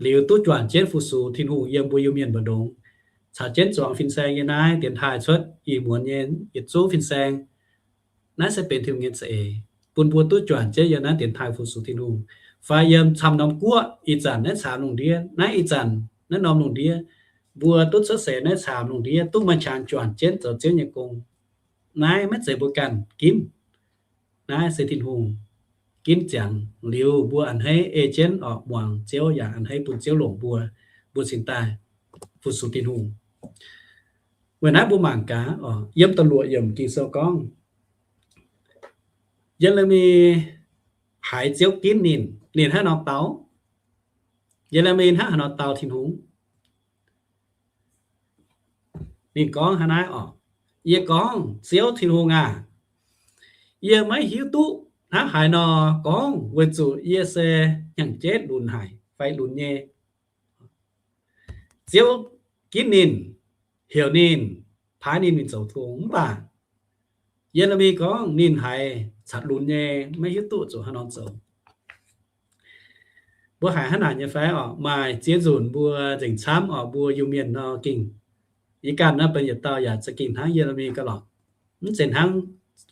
liuz duqv juangc jienv fu-sux Tin-Hungh yiem mbuo Iu-Mienh mbu'ndongx, caux jienv zuangx fin-saeng nyei naaiv dienx taaih cuotv ih muonz nyei yietc zungv fin-saeng. Naaiv se benx Tin-Hungh nyei za'eix, bun mbuo duqv juangc jienv yiem naaiv dienx taaih fu-sux Tin-Hungh, fai yiem camv norm guoqv ih zanc naaiv caamx lungh ndiev, naaiv ih zanc naaiv norm lungh ndiev, mbuo duqv cuotv seix naaiv caamx lungh ndiev duqv maaih qangx juangc jienv zoux Ziouv nyei gong. Naaiv maiv zeiz mbuo ganh ginv. Naaiv se Tin-Hungh ginv ziangx liuz, mbuo a'hneiv ei jienv oc, muangx Ziouv yaac a'hneiv bun Ziouv longc mbuo, mbuo cingx daaih fu-sux Tin-Hungh. Weic naaiv mbuo mangc gaax oc, yiem da'luoqc yiemc Ging-Sou gorngv, Ye^le^mi haiz Ziouv ginv ninh, ninh hnangv haaix nor dau? Ye^le^mi hnangv haaix nor dau Tin-Hungh? Ninh gorngv hnangv naaiv oc, Yie gorngv, Ziouv Tin-Hungh aah! Yie maiv hiuv duqv hnangv haaix nor gorngv, weic zuqc yie se hnyangx-jeiv lunx haic fai lunx nyei. Ziouv ginv ninh, heuc ninh, paaiv ninh mingh zoux gong, mv baac Ye^le^mi gorngv ninh haiz caux lunx nyei, maiv hiuv duqv zuqc haaix nor zoux. Mbuo haiz hnangv naaic nyei fai oc? Maaih ziex nzunc mbuo nzengc camv oc, mbuo Iu-Mienh nor gengh, yie ganh naaiv benx yietc dauh yaac za'gengh hnangv Ye^le^mi gauh lorqc. Mv zeiz hnangv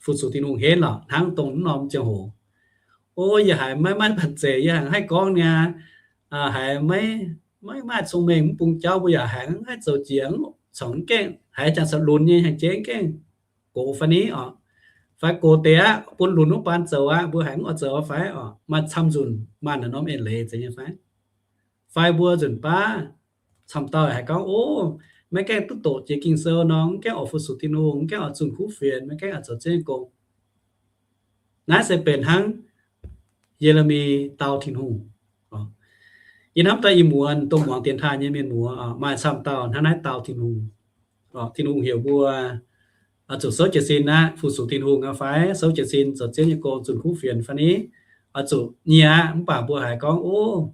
fu-sux Tin-Hungh henv lorqc, hnangv dongh mv norm ziangh hoc, o, yie haiz maiv maaih banh zeic, yie haiz haih gorngv niaa, haiz maiv, maiv maaih cong-mengh, mv bung jauv, mbuo yaac haiz mv haih zoux jiex, corc mv gaengh haiz jangx caux lunx nyei hnyangx-jeiv mv gaengh gox fai ni oc, fai gox deix aqv, bun lunx wuov baan zoux aqv, mbuo haiz mv oix zoux fai oc. Maaih camv nzunc maaih naaiv norm eix leiz zeiz nyei fai? Fai mbuo nzunc baav camv dauh haiz gorngv, o, maiv gaengh duqv doqc jiex Ging-Sou nor, mv gaengh oix fu-sux Tin-Hungh, mv gaengh oix zunh kuv fienx, maiv gaengh oix zoux Ziouv nyei gong. Naaiv se benx hnangv Ye^le^mi dau Tin-Hungh. Yie hnamv daaih ih muonz dongh muangx dienx taaih nyei mienh muoz, maaih camv dauh hnangv naaiv dau Tin-Hungh. Tin-Hungh heuc mbuo oix zuqc souv jiez sin aqv, fu-sux Tin-Hungh aqv fai, souv jiez sin zoux Ziouv nyei gong, zunh kuv fienx fai ni, oix zuqc nyie aqv. Mv baac mbuo haiz gorngv, o,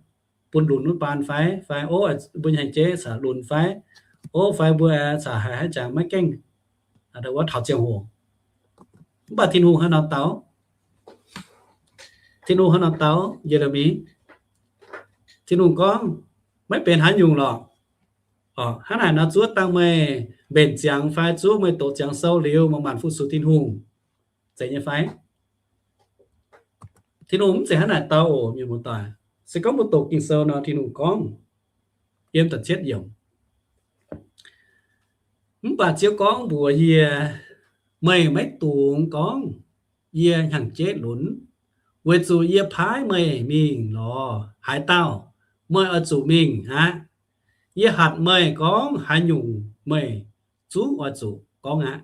bun lunx wuov baan fai, fai o, mbuo hnyangx-jeiv caux lunx fai, o, fai mbuo caux haiz haaix jangx maiv gaengh wuov taux ziangh hoc. Mv baac Tin-Hungh hnangv nor dau, Tin-Hungh hnangv nor dau Ye^le^mi. Tin-Hungh gorngv, maiv benx haaix nyungc lorqc. Hnangv naaic nor zuov dangh meih mbenc ziangx fai zuov meih doqc ziangx sou liuz, meih maanc fu-sux Tin-Hungh, zeiz nyei fai? Tin-Hungh mv zeiz hnangv naaic dau oc, mienh muoz-doic. Se gorngv mbuo doqc Ging-Sou nor, Tin-Hungh gorngv, yiem da'cietv yiemc, mv baac Ziouv gorngv mbuox yie, meih maiv dungx gorngv, yie hnyangx-jeiv lunx, weic zuqc yie paaiv meih mingh lorz haaix dauh, meih oix zuqc mingh aqv. Yie hatc meih gorngv haaix nyungc meih zungv oix zuqc gorngv aqv.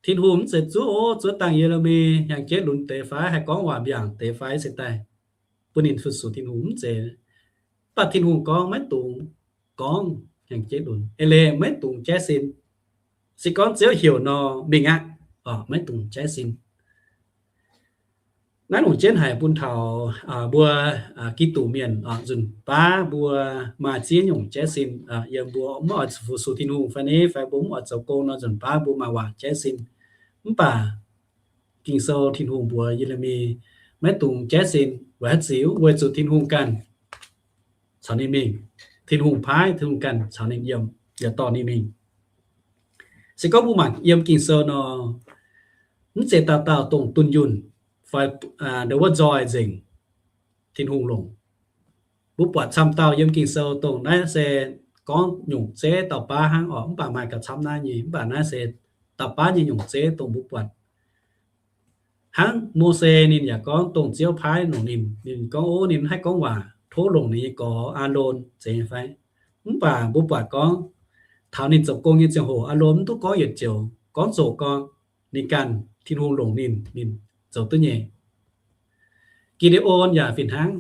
Tin-Hungh mv zeiz zuov, o, zuov dangh Ye^le^mi hnyangx-jeiv lunx deix fai, haih gorngv waac mbiaangc deix fai se daaih bun ninh fu-sux Tin-Hungh, mv zeiz. Mv baac Tin-Hungh gorngv maiv dungx gorngv hnyangx-jeiv lunx, eix leiz maiv dungx jaiv sin. Se gorngv Ziouv heuc nor, mingh aqv, maiv dungx jaiv sin. Naaiv longc jienv haic bun taux mbuo Giduc mienh nzunc baav mbuo maaih ziex nyungc jaiv sin, yiem mbuo mv oix fu-sux Tin-Hungh fai ni, fai mbuo mv oix zoux gong nor, nzunc baav mbuo maaih waac jaiv sin. Mv baac Ging-Sou Tin-Hungh mbuox Ye^le^mi, maiv dungx jaiv sin. Weic haaix diuc? Weic zuqc Tin-Hungh ganh caux ninh mingh. Tin-Hungh paaiv, Tin-Hungh ganh caux ninh yiem, yaac dorh ninh mingh. Se gorngv mbuo mangc yiem Ging-Sou nor, mv zeiz dauh dauh dongh dunh yunh fai ndo wuov nzoih nzengc Tin-Hungh longc. Mbuo buatc camv dauh yiem Ging-Sou dongh naaiv se gorngv nyungc zeiv dauh baav hnangv orqc, mv baac maaih gauh camv naaiv nyei, mv baac naaiv se dauh baav nyei nyungc zeiv dongh mbuo buatc. Hnangv Mose ninh yaac gorngv dongh Ziouv paaiv longc ninh, ninh gorngv, o, ninh mv haih gorngv waac, tov longc ninh nyei gorx Aalon zeiz nyei fai? Mv baac mbuo buatc gorngv taux ninh zoux gong nyei ziangh hoc, Aalon mv duqv gorngv yietc joux, gorngv zoqc gorngv ninh ganh Tin-Hungh longc ninh, ninh zoux duqv nyei. Gi^nde^on yaac fih hnangv.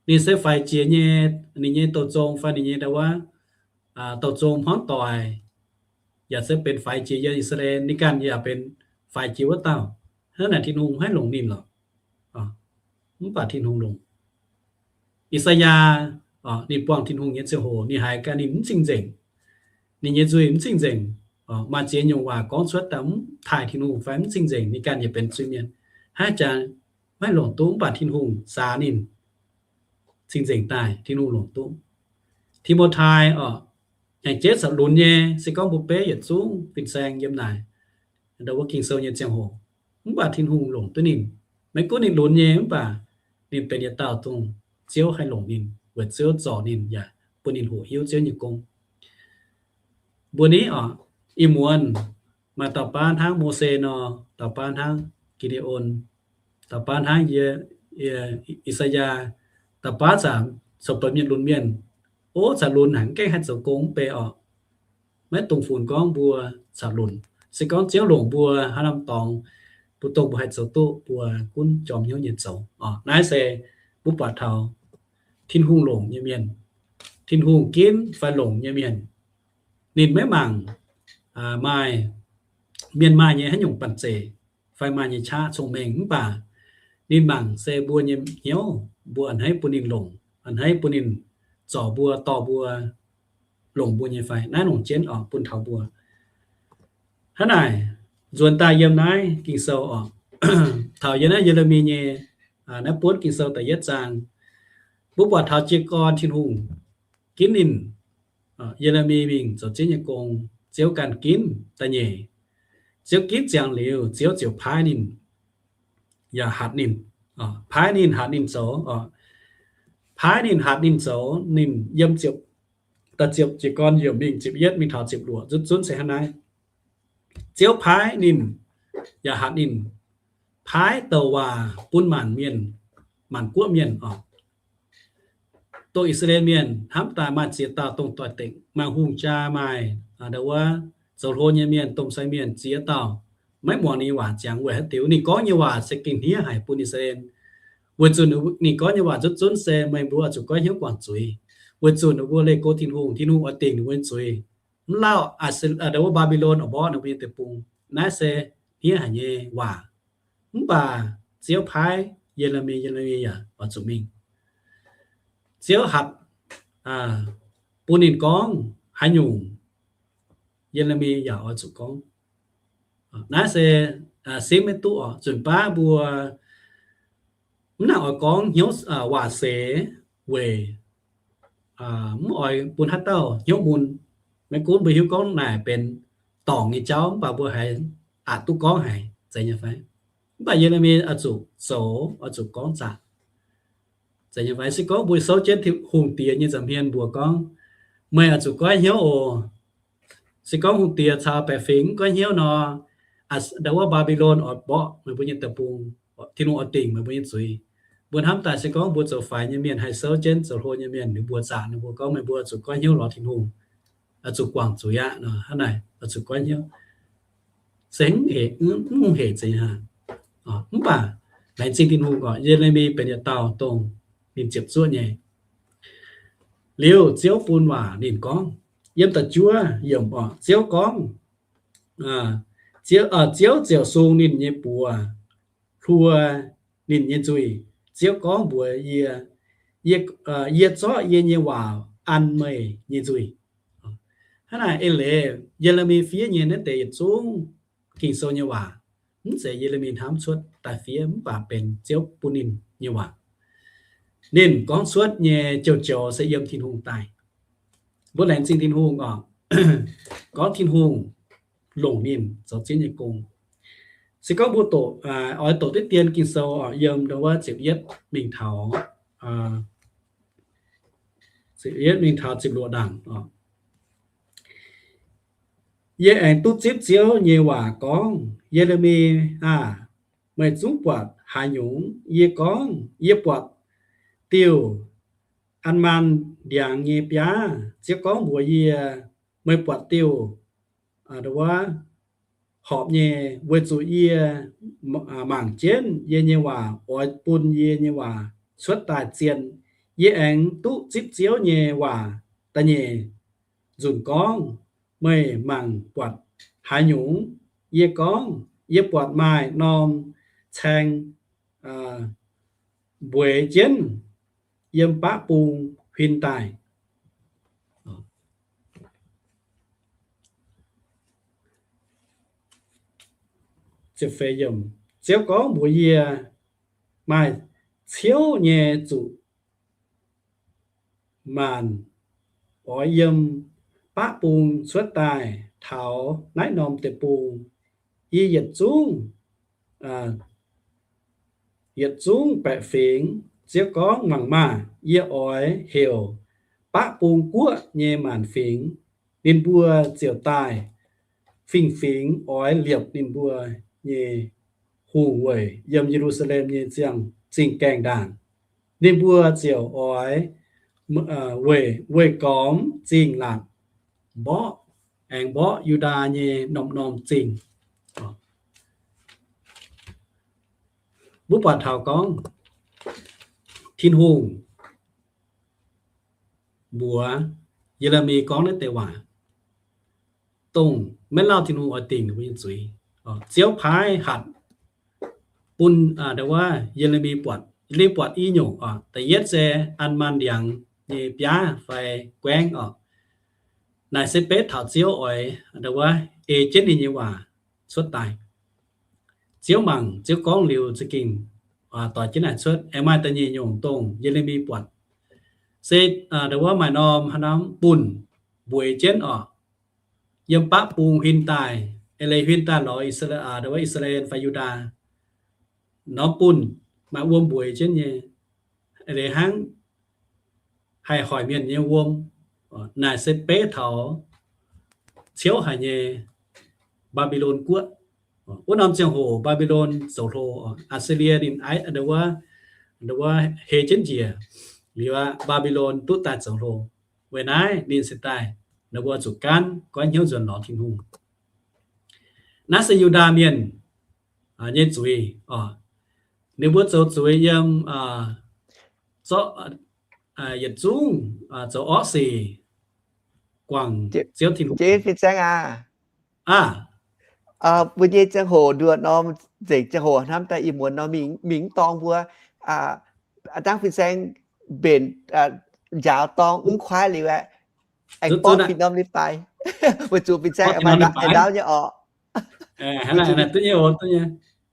Ninh se faix jiex nyei, ninh nyei douh zong fai ninh nyei ndo wuov douh zong hmuangv doic yaac se benx faix jiex yiem I^saa^laa^en, ninh ganh yaac benx faix jiex wuov dauh. Hnangv naaic Tin-Hungh maiv longc ninh lorqc. Mv baac Tin-Hungh longc I^saa^yaa, ninh buangh Tin-Hungh nyei ziangh hoc ninh haiz gaax ninh mv cing-nzengc, ninh nyei nzuih mv cing-nzengc, maaih ziex nyungc waac gorngv cuotv daaih mv taaih Tin-Hungh fai mv cing-nzengc, ninh ganh yaac benx zuiz-mienh. Hnangv jangx maiv longc duqv, mv baac Tin-Hungh saax ninh cing-nzengc daaih, Tin-Hungh longc duqv. Ti^mo^tai orqc, hnyangx jeiv caux lunx nyei, se gorngv mbuo beiv yietc zungv fin-saeng yiem naaic, ndo wuov Ging-Sou nyei ziangh hoc, mv baac Tin-Hungh longc duqv ninh. Maiv gunv ninh lunx nyei, mv baac ninh benx yietc dauh dongh Ziouv haih longc ninh, weic Ziouv zorc ninh yaac bun ninh hoqc hiuv Ziouv nyei gong. Mbuo ni orqc, ih muonz maaih dauh baav hnangv Mose nor, dauh baav hnangv Gi^nde^on, dauh baav hnangv I^saa^yaa, dauh baav caux cou-benx mienh lunx mienh, o, caux lunx haic, mv gaengh haih zoux gong mv bei orqc. Maiv dungx funx gorngv mbuo caux lunx. Se gorngv Ziouv longc mbuo haaix norm dorngx, mbuo dongh mbuo haih zoux duqv, mbuo gunv jorm hnyouv nyei zoux orqc. Naaiv se mbuo buatc taux Tin-Hungh longc nyei mienh, Tin-Hungh ginv fai longc nyei mienh, ninh maiv mangc maaih mienh maaih nyei haaix nyungc banh zeic fai maaih nyei qaqv cong-mengh, mv baac ninh mangc se mbuo nyei hnyouv, mbuo a'hneiv bun ninh longc, a'hneiv bun ninh zorc mbuo, dorh mbuo, longc mbuo nyei fai. Naaiv longc jienv orqc bun taux mbuo. Hnangv naaic, nzuonx daaih yiem naaiv Ging-Sou orqc, taux yiem naaiv Ye^le^mi nyei naaiv buonv Ging-Sou da'yietv zaang, mbuo buatc taux jiez gorn Tin-Hungh ginv ninh, Ye^le^mi mingh zoux Ziouv nyei gong, Ziouv ganh ginv da'nyeic. Ziouv ginv ziangx liuz, Ziouv ziouc paaiv ninh, yaac hatc ninh, paaiv ninh hatc ninh zoux, paaiv ninh hatc ninh zoux, ninh yiem ziepc, da'ziepc jiez gorn yiemc mingh ziepc yietv mingh taux ziepc luoqc nzunc zunv se hnangv naaiv. Ziouv paaiv ninh, yaac hatc ninh, paaiv douc waac bun maanc mienh, maanc guoqv mienh orqc. Dongh I^saa^laa^en Mienh hnamv daaih maaih ziex dauh dongh doix-dekc, maaih hungh jaa, maaih ndo wuov zoux hlo nyei mienh, domh sai mienh ziex dauh, maiv muangx ninh nyei waac ziangx. Weic haaix diuc? Ninh gorngv nyei waac se gengh hniev haic bun I^saa^laa^en. Weic zuqc ninh gorngv nyei waac nzunc zunv se meih mbuo oix zuqc goiv hnyouv guangc zuiz, weic zuqc ninh mbuo leih go Tin-Hungh, Tin-Hungh oix dingc ninh mbuo nyei zuiz, mv lauh ndo wuov Mbaa^mbi^lon oix mborqv ninh mbuo nyei deic-bung. Naaiv se hniev haic nyei waac. Mv baac Ziouv paaiv Ye^le^mi, Ye^le^mi yaac oix zuqc mingh. Ziouv hatc bun ninh gorngv haaix nyungc, Ye^le^mi yaac oix zuqc gorngv. Naaiv se simv maiv duqv oc. Nzunc baav mbuo mv nangc oix gorngv hnyouv waac seix weic mv oix bun haaix dauh hnyouv mun. Maiv gunv mbuo hiuv gorngv naaic benx dorngc nyei jauv, mv baac mbuo haiz aqc duqv gorngv haic, zeiz nyei fai? Mv baac Ye^le^mi oix zuqc zoux, oix zuqc gorngv zaqc, zeiz nyei fai? Se gorngv mbuo souv jienv Tin-Hungh Diex nyei nza'hmien mbuox gorngv, meih oix zuqc goiv hnyouv oc. Se gorngv hungh diex caux baeqc fingx mv goiv hnyouv nor, ndau wuov Mbaa^mbi^lon oix mborqv meih mbuo nyei deic-bung. Tin-Hungh oix dingc meih mbuo nyei zuiz. Mbuo hnamv daaih se gorngv mbuo zoux faix nyei mienh, haih souv jienv zoux hlo nyei mienh, ninh mbuo zaqc ninh mbuo gorngv, meih mbuo oix zuqc goiv hnyouv lorz Tin-Hungh, oix zuqc guangc zuiz aqv nor, hnangv naaic oix zuqc goiv hnyouv. Se mv hec zeiz hnangv. Mv baac laengz zingh Tin-Hungh oc, Ye^le^mi benx yietc dauh dongh ninh ziepc zuoqv nyei. Liuz Ziouv bun waac ninh gorngv, yiem da'juov yiemc oc, Ziouv gorngv, Ziouv ziouc sung ninh nyei buoz, hluo ninh nyei nzuih. Ziouv gorngv mbuox yie, Yie zorqv yie nyei waac an meih nyei nzuih. Hnangv naaic eix leiz Ye^le^mi fiev nyei naaiv deix yietc zungv Ging-Sou nyei waac, mv zeiz Ye^le^mi hnamv cuotv daaih fiev, mv baac benx Ziouv bun ninh nyei waac. Ninh gorngv cuotv nyei joux-joux se yiem Tin-Hungh daaih. Mbuo laengz zingh Tin-Hungh oc, gorngv Tin-Hungh longc ninh zoux Ziouv nyei gong. Se gorngv mbuo doqc, oix doqc diqv dien Ging-Sou oc, yiem ndau wuov ziepc yietv mingh taux, ziepc yietv mingh taux ziepc luoqc ndaangc oc. Yie aengx duqv zipv Ziouv nyei waac gorngv, Ye^le^mi aah! Meih zungv buatc haaix nyungc? Yie gorngv, Yie buatc diuh Almaan ndiangx nyei biaav. Ziouv gorngv mbuox yie, Meih buatc diuh, ndau wuov, horpc nyei, weic zuqc yie mangc jienv yie nyei waac oix bun yie nyei waac cuotv daaih zien. Yie aengx duqv zipv Ziouv nyei waac da'nyeic nzunc gorngv, Meih mangc buatc haaix nyungc? Yie gorngv, Yie buatc maaih norm caeng mbueix jienv yiem baqv bung huin daaih. Ziouv gorngv mbuox yie, Maaih ciouv nyei zuqc maanc oix yiem baqv bung cuotv daaih taux naaiv norm deic-bung. Yie yietc zungv, yietc zungv baeqc fingx. Ziouv gorngv, Mangc maah! Yie oix heuc baqv bung guoqv nyei maanc fingx, ninh mbuo ziouc daaih. Fingx-fingx oix liepc ninh mbuo nyei hungh weic yiem Ye^lu^saa^lem nyei ziangh zingh gaengh ndaangc. Ninh mbuo ziouc oix weic, weih gormx zingh laatc mborqv, aengx mborqv Yu^ndaa nyei norm-norm zingh. Mbuo buatc taux gorngv Tin-Hungh mbuox Ye^le^mi gorngv naaiv deix waac, dongh maiv lauh Tin-Hungh oix dingc ninh mbuo nyei zuiz. Ziouv paaiv hatc bun, ndau wuov, Ye^le^mi buatc, Ye^le^mi buatc i nyungc oc. Da'yietv se Almaan ndiangx nyei biaav fai guaengv oc. Naaic se beiv taux Ziouv oix, ndau wuov, ei jienv ninh nyei waac cuotv daaih. Ziouv mangc, Ziouv gorngv liuz za'gengh doix jienv naaic cuotv. Aengx maaih da'nyeic nyungc dongh Ye^le^mi buatc, se, ndau wuov, maaih norm haaix norm bunh mbueix jienv oc, yiem baqv bung huin daaih, eix leiz huin daaih lorz I^saa^laa, ndau wuov, I^saa^laa^en fai Yu^ndaa. Norm bunh maaih wuom mbueix jienv nyei, eix leiz hnangv haih hoic mienh nyei wuom. Naaic se beiv taux ciouv haic nyei Mbaa^mbi^lon guoqv. Wuov norm ziangh hoc Mbaa^mbi^lon zoux hlo, Aa^si^lie ninh, ndau wuov, ndau wuov, hei jienv njiec liuz aqv, Mbaa^mbi^lon duqv daaih zoux hlo. Weic naaiv ninh se daaih, ninh mbuo zuqc gaanv goiv hnyouv nzuonx lorz Tin-Hungh. Naaiv se Yu^ndaa Mienh nyei zuiz oc. Ninh mbuo zoux zuiz yiem zorqv yietc zungv zoux orqv sic guangc Ziouv Tin-Hungh. Aa, mbuo nyei ziangh hoc nduoh norm nzengc ziangh hoc hnamv daaih ih muonz nor mingh mv dorng mbuo, dangv fin-saeng mbenc njaaux dorng mv kuaaiv liuz aeqv, aengx borqv fin-norm leiz-baaix, weic zuqc fin-saeng maaih ndaauv nyei orqc.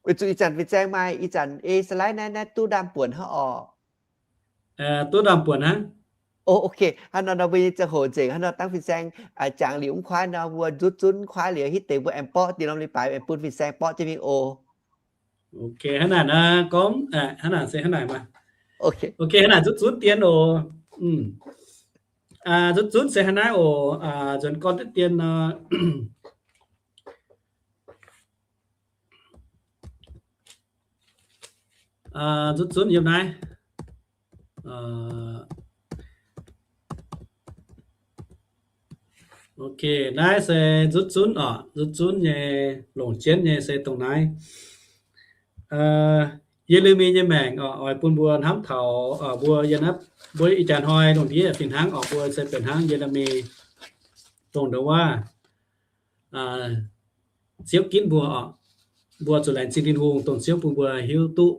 Weic zuqc ih zanc fin-saeng maaih ih zanc ei slide naaiv, naaiv duqv ndaamv-buonc hnangv orqc. Duqv ndaamv-buonc hnangv. Ok, hnangv nor nor mbuo nyei ziangh hoc nzengc, hnangv nor dangv fin-saeng jangx liuz mv kuaaiv nor mbuo nzutv zunv mv kuaaiv liuz hitv deix mbuo aengx borqv dinh norm leiz-baaix aengx bun fin-saeng borqv jienv mingh oc. Ok, hnangv naaic naaiv gorngv, hnangv naaic se hnangv naaic maah. Ok, hnangv naaic nzutv zunv dien oc. Nzutv zunv se hnangv naaiv oc. Nzuonx gorn deix dien nor, nzutv zunv yiem naaiv. Ok, naaiv se nzutv zunv oc. Nzutv zunv nyei, longc jienv nyei se dongh naaiv. Ye^le^mi nyei maengc oc, oix bun mbuo hnamv taux mbuo yiem naaiv, mbuo ih jaax hnoi lungh ndiev fih hnangv oc, mbuo se benx hnangv Ye^le^mi, dongh ndongc wuov Ziouv ginv mbuo oc. Mbuo zuqc laengz zingh Tin-Hungh dongh Ziouv bun mbuo hiuv duqv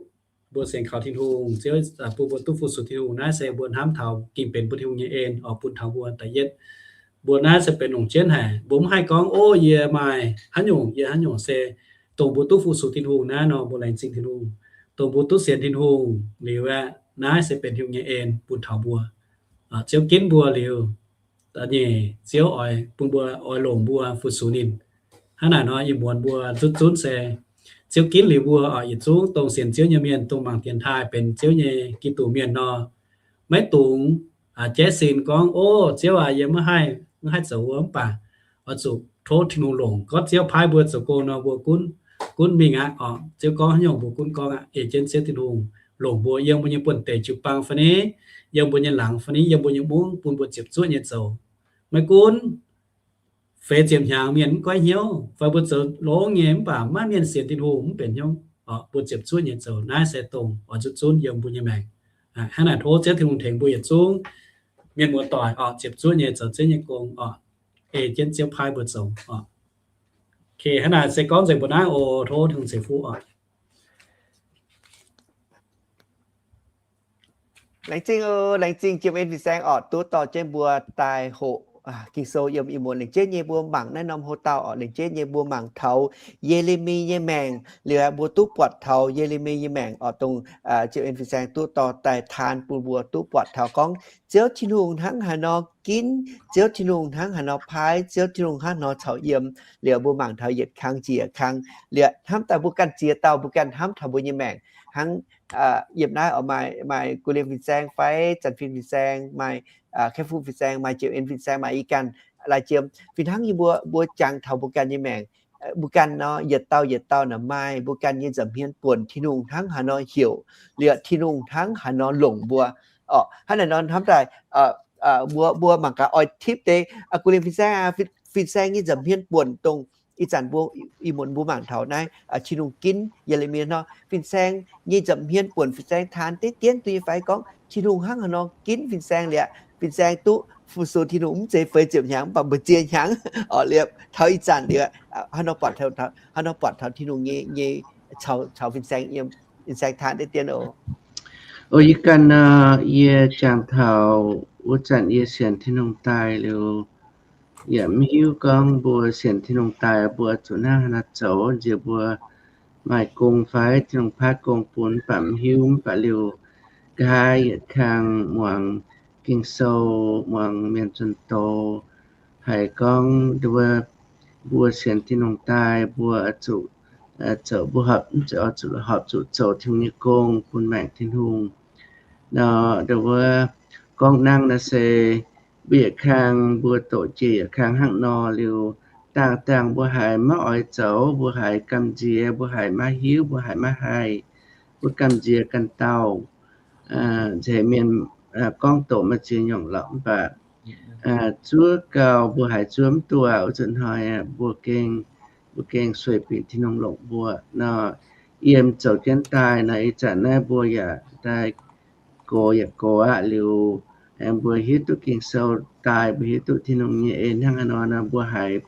mbuo sienx kaux Tin-Hungh, Ziouv bun mbuo duqv fu-sux Tin-Hungh. Naaiv se mbuo hnamv taux ging benx mbuo Tin-Hungh nyei en oc, bun taux mbuo da'yietv. Mbuo naaiv se benx longc jienv haic, mbuo mv haih gorngv, Ov, yie maaih haaix nyungc, yie haaix nyungc. Se dongh mbuo duqv fu-sux Tin-Hungh naaiv nor, mbuo laengz zingh Tin-Hungh. Dongh mbuo duqv sienx Tin-Hungh liuz aeqv, naaiv se benx Tin-Hungh nyei en bun taux mbuo. Ziouv ginv mbuo liuz, da'nyeic, Ziouv oix bun mbuo oix longc mbuo fu-sux ninh. Hnangv naaic nor, ih muonz mbuo nzutv zunv se Ziouv ginv liuz mbuo oc, yietc zungv dongh sienx Ziouv nyei mienh, dongh mangc dienx taaih benx Ziouv nyei Giduc mienh nor, maiv dungx jaiv sin gorngv, Ov, Ziouv aac, yie maiv haih, maiv haih zoux wuov. Mv baac oix zuqc tov Tin-Hungh longc. Gorngv Ziouv paaiv mbuo zoux gong nor, mbuo gunv, gunv mingh aqv oc. Ziouv gorngv haaix nyungc mbuo gunv gorngv aqv. Ei jienv Ziouv Tin-Hungh longc mbuo yiem mbuo nyei buonv-deic jiu-baang fai ni, yiem mbuo nyei laangz fai ni, yiem mbuo nyei mungv, bun mbuo ziepc zuoqv nyei zoux. Maiv gunv feix ziepc hnyangx mienh mv goiv hnyouv, fai mbuo zoux longx nyei mv baac maiv mienh sienx Tin-Hungh mv benx hnyouv oc, mbuo ziepc zuoqv nyei zoux. Naaiv se dongh oix nzutv zunv yiem mbuo nyei maengc. Hnangv naaic tov Ziouv Tin-Hungh tengx mbuo yietc zungv mienh muoz-doic oc, ziepc zuoqv nyei zoux Ziouv nyei gong oc, ei jienv Ziouv paaiv mbuo zoux oc. Ok, hnangv naaic se gorngv nzengc mbuo naaiv oc. Tov Tin-Hungh ceix fuqv oc. Laengz zingh oc, laengz zingh Jiem En Fin-Saeng oc, duqv dorh jienv mbuo daaih hoqc Ging-Sou yiem ih muonz. Laengz zingh nyei mbuo mangc naaiv norm hlo dauh oc, laengz zingh nyei mbuo mangc taux Ye^le^mi nyei maengc liuz, mbuo duqv buatc taux Ye^le^mi nyei maengc oc, dongh Jiem En Fin-Saeng duqv dorh daaih taan bun mbuo duqv buatc taux gorngv Ziouv Tin-Hungh hnangv haaix nor ginv, Ziouv Tin-Hungh hnangv haaix nor paaiv, Ziouv Tin-Hungh hnangv nor caux yiem. Liuz mbuo mangc taux yietc kang jiex kang, liuz hnamv daaih mbuo ganh ziex dauh mbuo ganh hnamv taux mbuo nyei maengc hnangv yiem naaiv oc, maaih, maaih Gu Liem Fin-Saeng fai Zanc Fin Fin-Saeng, maaih Kaeqv Fu Fin-Saeng, maaih Jiem En Fin-Saeng, maaih ih ganh lai jiem. Fih hnangv nyei mbuo, mbuo jangx taux mbuo ganh nyei maengc, mbuo ganh nor yietc dauh yietc dauh naaic maaih mbuo ganh nyei nza'hmien buonc Tin-Hungh hnangv haaix nor heuc, liuz Tin-Hungh hnangv haaix nor longc mbuo. Oc, hnangv naaic nor hnamv daaih mbuo, mbuo mangc gaax oix tipv deix Gu Liem Fin-Saeng, Fin-Saeng nyei nza'hmien buonc dongh ih zanc mbuo, ih muonz mbuo mangc taux naaiv Tin-Hungh ginv Ye^le^mi nor, Fin-Saeng nyei nza'hmien buonc Fin-Saeng taan deix dienv duqv nyei fai gorngv Tin-Hungh hnangv haaix nor ginv Fin-Saeng liuz, Fin-Saeng duqv fu-sux Tin-Hungh mv zeiz feix ziepc hnyangx mv baac mbu'ziex hnyangx oc. Liuz taux ih zanc liuz hnangv nor buatc, hnangv nor buatc taux Tin-Hungh nyei, nyei caux, caux Fin-Saeng yiem, Fin-Saeng taan deix dienv oc. O, yie ganh nor, yie jangx taux wuov zanc yie sienx Tin-Hungh daaih liuz, yaac mv hiuv gorngv mbuo sienx Tin-Hungh daaih mbuo zuqc hnangv haaix nor zoux, nziex mbuo maaih gong fai Tin-Hungh paaiv gong bun, mv baac mv hiuv. Mv baac liuz nqa'haav yietc kang muangx Ging-Sou, muangx mienh zunh doz haiz gorngv nduov, mbuo sienx Tin-Hungh daaih mbuo zuqc zoux, mbuo horpc, zuqc horpc zuqc zoux Tin-Hungh nyei gong bun maengc Tin-Hungh. Nor nduov gorngv nangv naaiv se mbuo yietc kang mbuo doqc jiex yietc kang hnangv nor liuz, dangh dangh mbuo haiz maiv oix zoux, mbuo haiz gamh nziex, mbuo haiz maiv hiuv, mbuo haiz maiv haih, mbuo gamh nziex ganh dauh. Nzengc mienh gorngv doqc maaih ziex nyungc lorqc, mv baac zuov gau mbuo haiz zuov mv duqv wuov zanc hnoi, mbuo gengh, mbuo gengh sueih bieqc Tin-Hungh longc mbuo nor. Yiem zoux jienv daaih nor, ih zanc naaiv mbuo yaac daaih gox yaac gox aqv liuz, aengx mbuo hiuv duqv Ging-Sou daaih, mbuo hiuv duqv Tin-Hungh nyei en hnangv haaix nor nor, mbuo haiz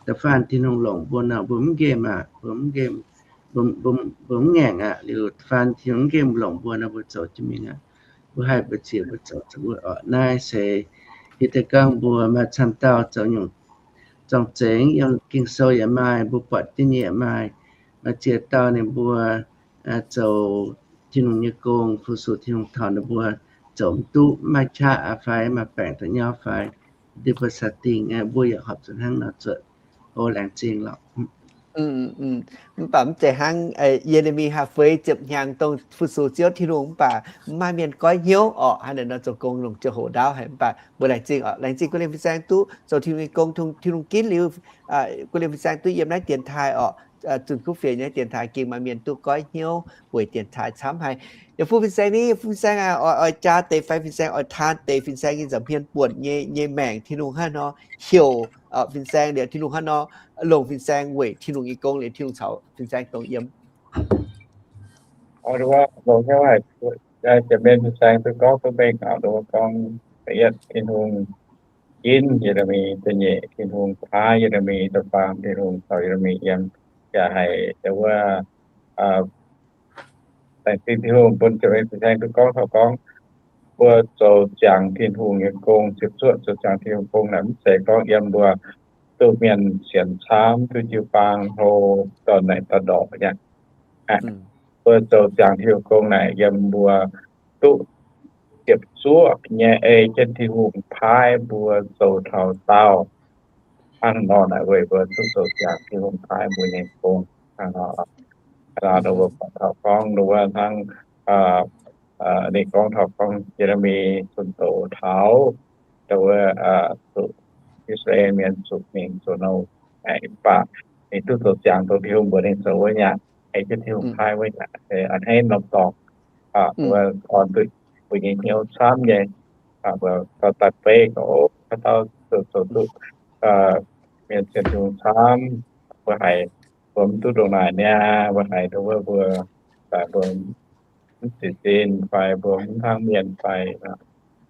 da'faanh Tin-Hungh longc mbuo nor, mbuo mv nqemh aqv, mbuo mv nqemh, mbuo mv ngaengc aqv. Liuz da'faanh Tin-Hungh mv nqemh longc mbuo nor, mbuo zoux jienv mingh aqv. mbuo haih mbu'ziex mbuo zoux zuqc wuov orqc. Naaiv se hiuv duqv gorngv mbuo maaih camv dauh zoux nyungc zorng-zengx, yiem Ging-Sou yaac maaih, mbuo buatc jienv nyei yaac maaih. Maaih ziex dauh ninh mbuo zoux Tin-Hungh nyei gong, fu-sux Tin-Hungh taux ninh mbuo zoux mv duqv, mv maaih qaqv aqv fai maaih baengc da'nyauv fai, ndeic mbuo saa dingh, mbuo yaac horpc zuqc hnangv nor zuotc. O, laengz zingh lorqc. Mv baac mv zeiz hnangv Ye^le^mi haih fei ziepc hnyangx dongh fu-sux Ziouv Tin-Hungh mv baac mv maaih mienh goiv hnyouv orqc. Hnangv naaiv nor zoux gong longc ziangh hoc ndaauv haic, mv baac mbuo laengz zingh orqc. Laengz zingh guv lienh fin-saeng duqv zoux Tin-Hungh nyei gong, Tin-Hungh ginv liuz, guv lienh fin-saeng duqv yiem naaiv dienx taaih orqc, zunh kuv fienx nyei dienx taaih gengh maaih mienh duqv goiv hnyouv weic dienx taaih camv haic. Yaac fu fin-saeng ni, fu fin-saeng aac, oix, oix jaa deix fai fin-saeng oix taan deix fin-saeng nyei nza'hmien buonc nyei, nyei maengc Tin-Hungh hnangv nor, heuc fin-saeng liuz Tin-Hungh hnangv nor, longc fin-saeng weic Tin-Hungh nyei gong liuz Tin-Hungh caux fin-saeng dongh yiem. Longc hnyouv haic, jiex mienh fin-saeng duqv gorngv duqv mengh aqv. Nduov gorngv da'yietv Tin-Hungh ginv Ye^le^mi, da'nyeic Tin-Hungh paaiv Ye^le^mi, da'faam Tin-Hungh caux Ye^le^mi yiem, yaac haiz wuov laengz zingh Tin-Hungh bun jiex mienh fin-saeng duqv gorngv taux gorngv mbuo zoux ziangx Tin-Hungh nyei gong, ziepc zuoqv zoux ziangx Tin-Hungh gong naaic mv zeiz gorngv yiem mbuo duqv mienh sienx camv, duqv jiu-baang hlo, dorh naaic dorh ndorqc nyei. Mbuo zoux ziangx Tin-Hungh gong naaic yiem mbuo duqv ziepc zuoqv nyei ei jienv Tin-Hungh paaiv mbuo zoux taux daauh. Hnangv nor naaic weic mbuo duqv zoux ziangx Tin-Hungh paaiv mbuo nyei gong. Hnangv nor, hnangv nor mbuo buatc taux gorngv nduov hnangv ninh gorngv taux gorngv Ye^le^mi zunh doz taux nduov zuqc I^saa^laa^en Mienh zuqc mingh zoux nouh, mv baac ninh duqv zoux ziangx dongh Tin-Hungh mbuox ninh zoux wuov nyei aqv, ei jienv Tin-Hungh paaiv wuov nyei aqv, a'hneiv norm dorngx, wuov orn duqv mbuo nyei hnyouv camv nyei. Mbuo dorh daaih beiv gorngv, o, haaix dauh zoux, zoux duqv mienh sienx Tin-Hungh camv, mbuo haiz mbuo mv duqv ndongc naaic niaa, mbuo haiz dongh wuov mbuo, mbuo mv ziqc zinh fai mbuo mv hnangv mienh fai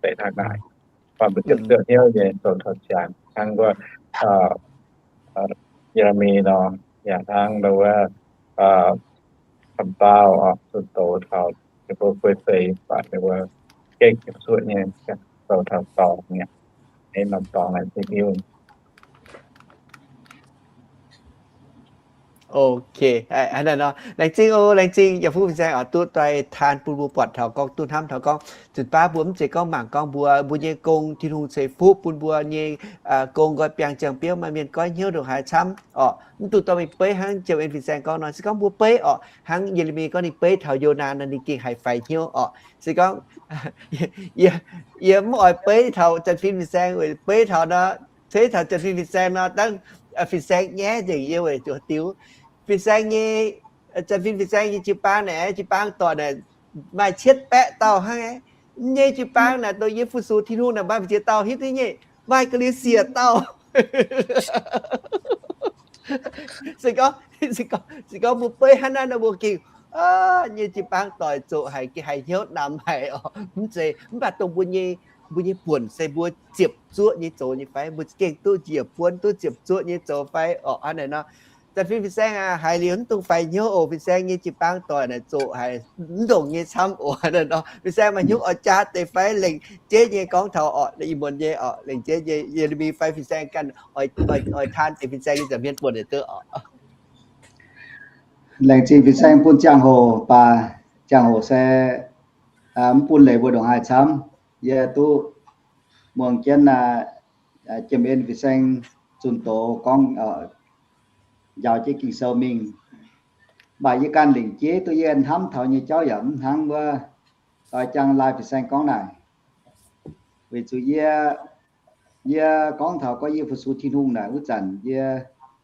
deix hnangv naaic. Mv baac mbuo ziepc zuoqv hnyouv nyei zoux taux ziangx hnangv wuov Ye^le^mi nor, yaac hnangv dongh wuov camv dauh zunh doz taux ninh mbuo guei seix, mv baac ninh mbuo gengh ziepc zuoqv nyei zoux taux dorngx nyei, a'hneiv norm dorngx naaic Tin-Hungh. Ok, laengz zingh oc, laengz zingh yaac fuqv fin-saeng oix duqv doix taan bun mbuo buatc taux gorngv duqv hnamv taux gorngv, zunh baav mbuo mv zeiz gorngv mangc gorngv mbuo, mbuo nyei gong Tin-Hungh ceix fuqv bun mbuo nyei gong nqoi biangh ziangh biouv maaih mienh goiv hnyouv ndongc haaix camv orqc. Mv dungx dorh mingh beiv hnangv James Fin-Saeng gorngv nor. Se gorngv mbuo beiv orqc, hnangv Ye^le^mi gorngv ninh beiv taux Yonaa nor, ninh gengh haiz faix hnyouv orqc. Se gorngv yie mv oix beiv taux Janx-Fin Fin-Saeng weic beiv taux nor, ceix taux Janx-Fin Fin-Saeng nor, dangv Fin-Saeng nyaiv nzengc yie weic zuqc diux. Fin-Saeng nyei, Janx-Fin Fin-Saeng nyei jiu-baang naaic, jiu-baang doic naaic maaih cietv baeqv dauh hnangv. Mv nyei jiu-baang naaic dongh yie fu-sux Tin-Hungh naaic maaih ziex dauh hitv duqv nyei, maaih ga'liuz siec dauh. Se gorngv, se gorngv mbuo beiv hnangv naaiv nor mbuo gengh nyei jiu-baang doic zoqc haic, gengh haiz hnyouv namx haic oc. Mv zeiz, mv baac dongh mbuo nyei, mbuo nyei buonc se mbuo ziepc zuoqv nyei zoux nyei fai? Mbuo gengh duqv njiec buonv duqv ziepc zuoqv nyei zoux fai orqc? Hnangv naaic nor, Janx-Fin Fin-Saeng aac, haiz liuz mv dungx faix hnyouv oc. Fin-Saeng nyei jiu-baang doic naaic zoqc haic mv ndongc nyei camv oc. Hnangv naaic nor, Fin-Saeng maaih hnyouv oix jaa deix fai lengc jeiv nyei gorngv taux orqc, ih muonz nyei orqc, lengc jeiv nyei Ye^le^mi fai Fin-Saeng ganh oix taan deix Fin-Saeng nyei nza'hmien buonc yietc duqv orqc. Laengz zingh Fin-Saeng bun ziangh hoc baac, ziangh hoc se mv bun leiz mbuo ndongc haaix camv. Yie duqv muangx jienv James Fin-Saeng zunh doz gorngv njaaux jienv Ging-Sou mingh. Mv baac yie ganh lengc jeiv duqv yie hnamv taux nyei jauv yaac mv hnangv wuov doix jang Lai Fin-Saeng gorngv naaic. Weic zuqc yie, yie gorngv taux gorngv yie fu-sux Tin-Hungh naaic wuov zanc yie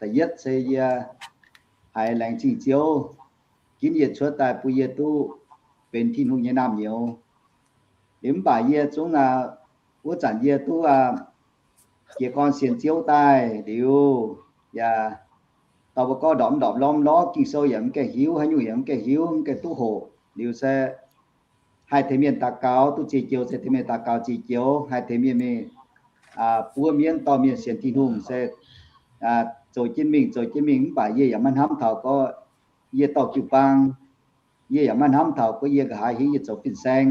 da'yietv se yie haiz laengz zingh Ziouv ginv yie cuotv daaih bun yie duqv benx Tin-Hungh nyei naamh nyouz. Liuz mv baac yie zungv wuov zanc yie duqv jiez gorn sienx Ziouv daaih liuz, yaac dorh mbuo gorngv ndorpc mv ndorpc lorz mv lorz Ging-Sou yaac mv gaengh hiuv, haaix nyungc yaac mv gaengh hiuv, mv gaengh duqv hoqc. Liuz se haih tengx mienh daux gaux duqv ziex joux, se tengx mienh daux gaux ziex joux, haih tengx mienh mingh buov mienv dorh mienh sienx Tin-Hungh se zoux jienv mingh, zoux jienv mingh. Mv baac yie yaac maiv hnamv taux gorngv yie dorh jiu-baang, yie yaac maiv hnamv taux gorngv yie nqa'haav hingv yie zoux fin-saeng.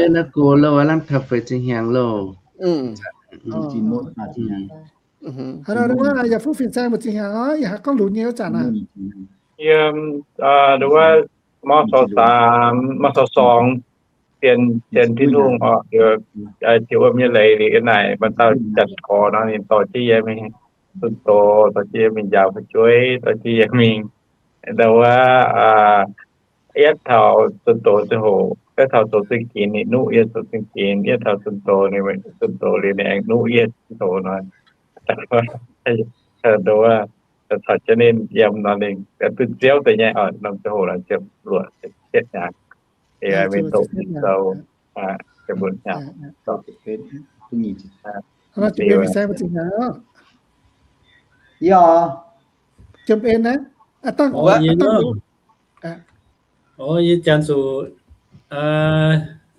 yie naaiv gox lo, aav lamh taux feix ziepc hnyangx loh. Haaix nor, yaac fuqv fin-saeng mbuo ziepc hnyangx oc, yaac haiz gorngv lunx nyei wuov zanc aqv. Yiem, wuov, mor caux saan, mor caux sorng, sienx, sienx Tin-Hungh oc, ziouc wuom nyei leiz liuz yiem naaic, maaih dauh janx-gorx nor, ninh dorh jienv yie mingh zunh doz, dorh jienv yie mingh njaaux fu'jueiv, dorh jienv yie mingh, ndau wuov, yietv taux zunh doz ziangh hoc, yietv taux zoux zingh ginx ninh nuqv yie zoux zingh ginx, yietv taux zunh doz ninh, zunh doz liuz ninh aengx nuqv yie zoux nor. Ndau wuov, caux jienv ninh yiem nor ninh duqv ziouv deix nyei oc, norm ziangh hoc nor ziepc luoqc ziepc cietv hnyangx. Mingh doqc Ging-Sou, ziepc luoqc hnyangx. Yie janx zuqc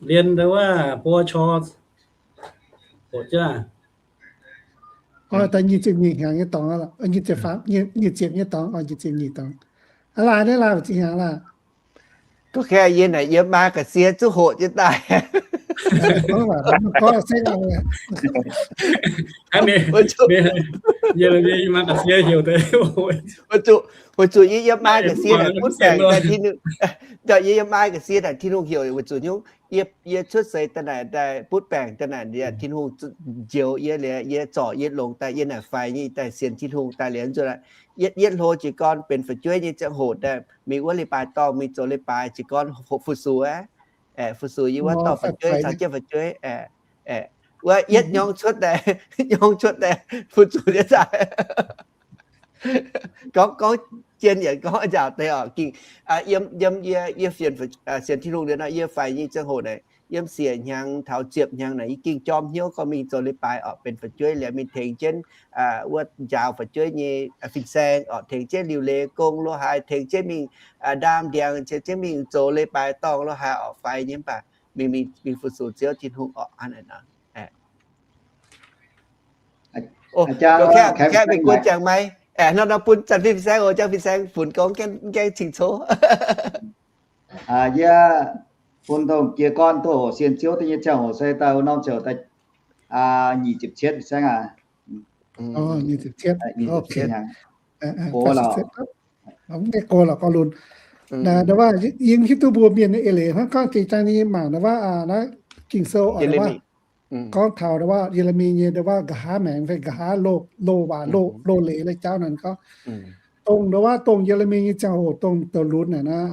lien ndau wuov buo cor hoqc jienv aqv. Nyic ziepc nyeic hnyangx nyei dorngx, nyic ziepc nyei dorngx, nyic ziepc nyeic dorngx. Aa, laaih naaiv laaih zinh hnyangx laaih. Gorngv yie naaic yiem maa ga'sie zuqc hoqc jienv daaih. Weic zuqc yie yiem maa ga'sie naaic butv baengc, yie yiem maa ga'sie naaic Tin-Hungh heuc weic zuqc nyungc, yie cuotv seix daaih naaic daaih butv baengc daaih naaic, Tin-Hungh njoux yie liuz, yie zorc yie longx daaih, yie naaic faix nyei daaih sienx Tin-Hungh daaih liuz nzunc, yietv hlo jiez gorn benx fu'jueiv nyei ziangh hoc daaih mingh wuov leiz-baaix dorngh mingh zoux leiz-baaix jiez gorn hoqc fu-sux aqv. Fu-sux yie wuov dorh fu'jueiv caux jienv fu'jueiv. Wuov yietv nyorng cuotv daaih, nyorng cuotv daaih fu-sux jienv daaih. Gorngv, gorngv jien yietc gorngv njaaux deix oc. Ging, yiem, yiem yie, yie fienx, sienx Tin-Hungh liuz nor, yie faix nyei ziangh hoc naaic, yiem siec hnyangx taux ziepc hnyangx naaic, yie ging jorm hnyouv gorngv mingh zoux leiz-baaix oc, benx fu'jueiv liuz mingh tengx jienv wuov njaaux fu'jueiv nyei fin-saeng oc, tengx jienv liuc leiz gong lo haaix, tengx jienv mingh ndaam ndiangx, tengx jienv mingh zoux leiz-baaix dorngh lo haaix oc, faix nyei mv baac mingh, mingh, mingh fu-sux Ziouv Tin-Hungh oc. Hnangv naaic nor. Mbuo gorngv jangx maiv, nor nor bun Janx-Fin Fin-Saeng oc, Janx-Fin Fin-Saeng funx gorngv gaengh cing-cov. Yie bun dongh jiez gorn duqv hoqc sienx Ziouv deix nyei ziangh hoc se daaih wuov norm ziouc daaih nyic ziepc cietv, Fin-Saeng aac. Mv gaengh go lorqc, gorngv lunx. Ndau wuov yie hiuv duqv mbuo mienh nyei eix leiz hnangv gorngv jiex jangx nyei mangc ndau wuov, naaiv Ging-Sou oc, ndau wuov gorngv taux ndau wuov Ye^le^mi nyei ndau wuov nqa'haav maengx fai nqa'haav loz, loz waac, loz, loz leiz lai jauv naaic gorngv, dongh ndau wuov dongh Ye^le^mi nyei ziangh hoc dongh douc lunx naaic nor,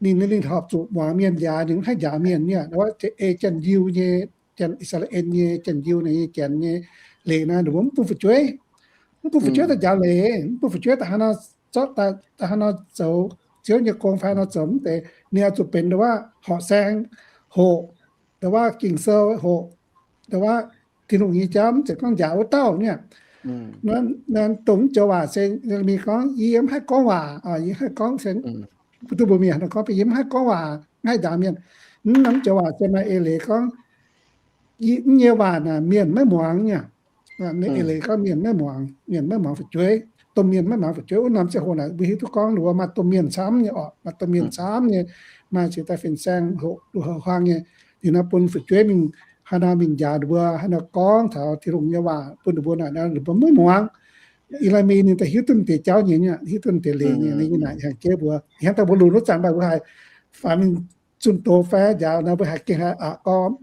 ninh, ninh horpc zuqc muangx mienh njaaux, ninh mv haih njaaux mienh nyei. Ndau wuov ei Janx-Yiu nyei, Janx I^saa^laa^en nyei, Janx-Yiu naaic nyei, Janx nyei leiz naaic, ninh mbuo mv bun fu'jueiv, mv bun fu'jueiv daaih njaaux leiz, mv bun fu'jueiv daaih haaix nor zorqv, daaih haaix nor zoux Ziouv nyei gong fai haaix nor zoux mv deix. Ninh oix zuqc benx ndau wuov horqc saeng hoqc, ndau wuov Ging-Sou hoqc, ndau wuov Tin-Hungh nyei jauv, mv zeiz gorngv njaaux wuov dauh nyei. Dongh mv joux waac se Ye^le^mi gorngv, yie mv haih gorngv waac, yie mv haih gorngv, duqv mbuo mienh gorngv, yie mv haih gorngv waac, mv haih njaaux mienh. Mv norm joux waac se maaih eix leiz gorngv, mv nyei waac naaic mienh maiv muangx nyei. Eix leiz gorngv mienh maiv muangx, mienh maiv muangx fu'jueiv. Domh mienh maiv muangx fu'jueiv. Wuov norm ziangh hoc naaic mbuo hiuv duqv gorngv ninh mbuo maaih domh mienh camv nyei oc, maaih domh mienh camv nyei, maaih cingx daaih fin-saeng hoqc, hoqc huaang nyei. Ninh nor bun fu'jueiv mingh haaix nor mingh njaaux ninh mbuo, haaix nor gorngv taux Tin-Hungh nyei waac bun ninh mbuo naaic, ninh mbuo maiv muangx. Ye^le^mi ninh daaih hiuv duqv deix jauv nyei, hiuv duqv deix leiz nyei, ninh naaic hnyangx-jeiv mbuo, hnangv daaih mbuo lunx wuov zanc mv baac mbuo haaix faaux mingh zunh doz fai njaaux nor, mbuo haiz gengh haiz aqc gorngv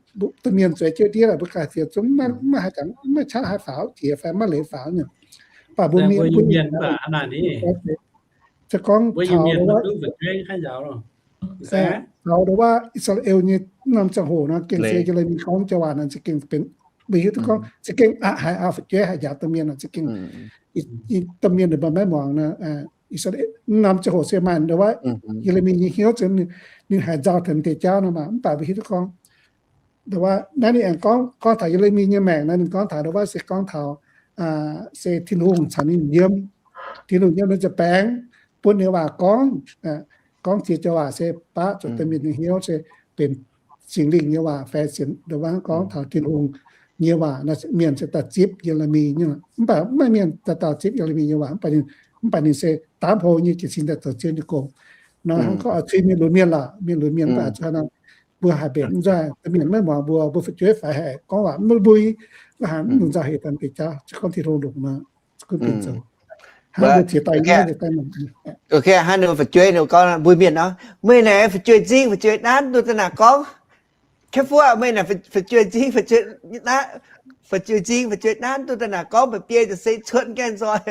domh mienh zueiz jienv ndiev lorqc, mbuo ganh ziex zungv maiv haaix zanc maiv qaqv haaix faaux jiex fai maiv leiz faaux nyei. Mv baac mbuo mienh bun se gorngv taux, taux ndau wuov I^saa^laa^en nyei norm ziangh hoc nor, gengh se Ye^le^mi gorngv joux waac naaic za'gengh benx, mbuo hiuv duqv gorngv za'gengh aqc haiz aqc fu'jueiv haiz njaaux domh mienh naaic za'gengh, domh mienh ninh mbuo maiv muangx nor. Norm ziangh hoc se maaih ndau wuov Ye^le^mi nyei hnyouv se ninh haiz nzauh taux deix jauv nor maah. Mv baac mbuo hiuv duqv gorngv ndau wuov naaiv ninh aengx gorngv, gorngv taux Ye^le^mi nyei maengc nor, ninh gorngv taux ndau wuov se gorngv taux se Tin-Hungh caux ninh yiem, Tin-Hungh yiem ninh ziouc baengx bun ninh waac gorngv, gorngv ziex joux waac se baqv zuqc domh mienh nyei hnyouv se benx Singx Lingh nyei waac fai sienx ndau wuov gorngv taux Tin-Hungh nyei waac nor, mienh se daaih zipv Ye^le^mi nyei. Mv baac maiv mienh daaih dauh zipv Ye^le^mi nyei waac, mv baac ninh, mv baac ninh se daav hlo nyei jiez sin daaih zoux Ziouv nyei gong. Nor hnangv gorngv oix cui mienh lunx mienh lorqc, mienh lunx mienh mv baac zuqc nor mbuo haih mbenc mv nzoih, domh mienh maiv muangx mbuo, mbuo fu'jueiv faix haic, gorngv waac maiv mbui, mv haiz mv nzauh hec daaih deix jauv, se gorngv Tin-Hungh longc nor, gunv deix zoux. Hnangv ninh fu'jueiv ninh gorngv mbuo mienh nor, meih naaic fu'jueiv nzingh fu'jueiv naanv duqv daaih naaic gorngv, Kepv fuqv, meih naaic fu'jueiv nzingh fu'jueiv naanv, fu'jueiv nzingh fu'jueiv naanv duqv daaih naaic gorngv, mba'biei ziouc se cuotv gaengh nzoih,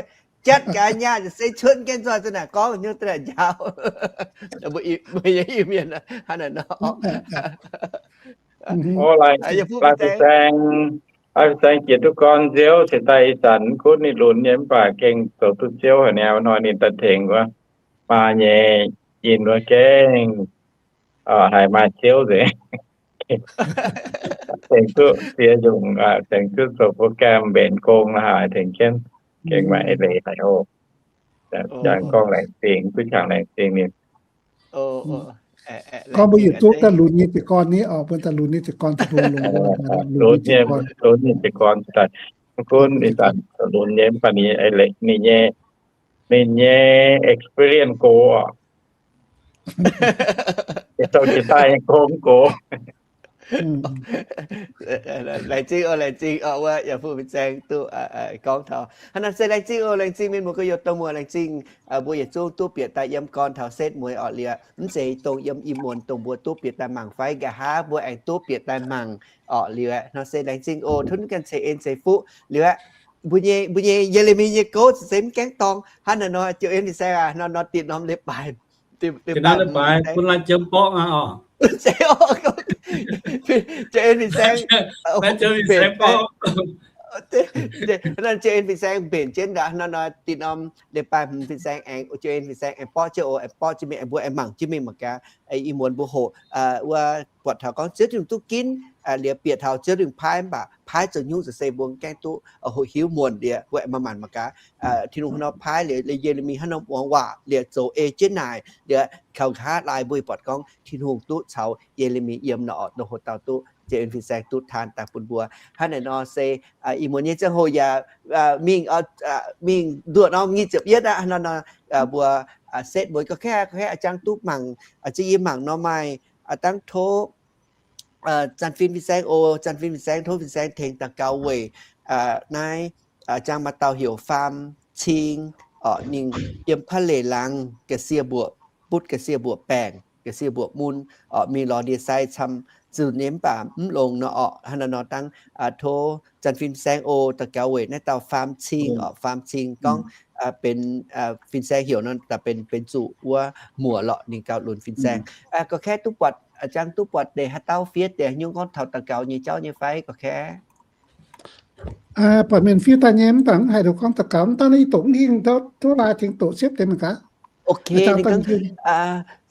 jatv gaax nyaah ziouc se cuotv gaengh nzoih daaih naaic gorngv, nyungc daaih naaic njaaux. Mbuo, mbuo nyei Iu-Mienh hnangv naaic nor. Laai Fin-Saeng, Laai Fin-Saeng jiex duqv gorn Ziouv cingx daaih ih zanc mv gunv ninh lunx nyei mv baac gengh zoux duqv Ziouv haic niaa. Hnoi ninh daaih tengx wuov maa nyei yinh wuov gengh haiz maaih Ziouv nzengc. Tengx duqv ziex nyungc, tengx duqv zoux program mbenc gong la'haaix tengx jienv, gengh maaih eix leiz haic oc. Jangx gorngv laengz zingh, duqv jangx laengz zingh ninh. Gorngv mbuo yietc zungv daaih lunx nyei jiez gorn ni oc, mbuo daaih lunx nyei jiez gorn, lunx nyei jiez gorn daaih, mv gunv ih zanc lunx nyei mv baac ninh nyei ninh nyei experience gox oc. Yie zoux jiex daaih nyei gong gox. Laengz zingh oc, laengz zingh oc, wuov yaac fu fin-saeng duqv gorngv taux hnangv naaiv se laengz zingh oc, laengz zingh mienh muoz gorx-youz domh muoz, laengz zingh mbuo yietc zungv duqv bieqc daaih yiem gorn taux setv mueiz orqc liuz, mv zeiz dongh yiem ih muonz dongh mbuo duqv bieqc daaih mangc fai nqa'haav mbuo aengx duqv bieqc daaih mangc orqc liuz aeqv, nor se laengz zingh oc, tov ninh ganh ceix en ceix fuqv liuz aeqv. Mbuo nyei, mbuo nyei Ye^le^mi nyei gouv se mv gaengh dorngc hnangv naaiv nor, Joan fin-saeng aac, nor nor dinh norm leiz-baaix, leiz-baaix bun laanh jiem borqv aqv oc. Joan fin-saeng, Joan fin-saeng mbenc jienv ndaangc nor nor dinh norm leiz-baaix hmz fin-saeng aengx, Joan fin-saeng aengx borqv jienv oc, aengx borqv jienv mingh, aengx mbuo aengx mangc jienv mingh mangc gaax. Ih muonz mbuo hoqc wuov buatc taux gorngv Ziouv Tin-Hungh duqv ginv liuz bieqc taux Ziouv Tin-Hungh paaiv mv baac paaiv zoux nyungc za'gengh mbuo mv gaengh duqv hoqc hiuv muonc liuz, mbuo aengx maaih maanc mangc gaax Tin-Hungh haaix nor paaiv liuz, liuz Ye^le^mi haaix norm muangx waac liuz zoux ei jienv naaic liuz, kaux nqa'haav laai mbuo buatc gorngv Tin-Hungh duqv caux Ye^le^mi yiem nor oc, nor hoc dauh duqv Joan fin-saeng duqv taan daaih bun mbuo. Hnangv naaic nor se ih muonz nyei ziangh hoc yaac mingh, mingh nduoqc norm nyic ziepc yietv aqv nor, mbuo setv mueiz ga'kaeqv, ga'kaeqv a'jang duqv mangc, zingh yie mangc nor maaih dangv tov Zanc Fin fin-saeng oc, Zanc Fin fin-saeng, tov fin-saeng tengx daux gaux weic naaiv, a'jang maaih dauh heuc Faam Cing oc, ninh yiem Pa'leic Laangz ga'sie mbuoqc, butv ga'sie mbuoqc baengc, ga'sie mbuoqc mun oc, mingh lorz ndie-sai camv zunc nyei mv baac mv longx nor oc. Hnangv naaiv nor dangv tov Zanc Fin fin-saeng oc daux gaux weic naaiv dauh Faam Cing oc. Faam Cing gorngv benx fin-saeng heuc nor daaih benx, benx zuqc wuov muoc lorqc, ninh gauh lunx fin-saeng. Gorqv-kaeqv duqv buatc, a'jang duqv buatc deix haaix dauh fiev deix nyungc gorngv taux daux gaux nyei jauv nyei fai gorqv-kaeqv? Buatc mienh fiev daaih nyei mv baac mv haih duqv gorngv daux gaux, mv dangv naaiv yie doqc mv hingh, tov laai tengx doqc siepv deix mangc gaax. Ok, ninh gorngv,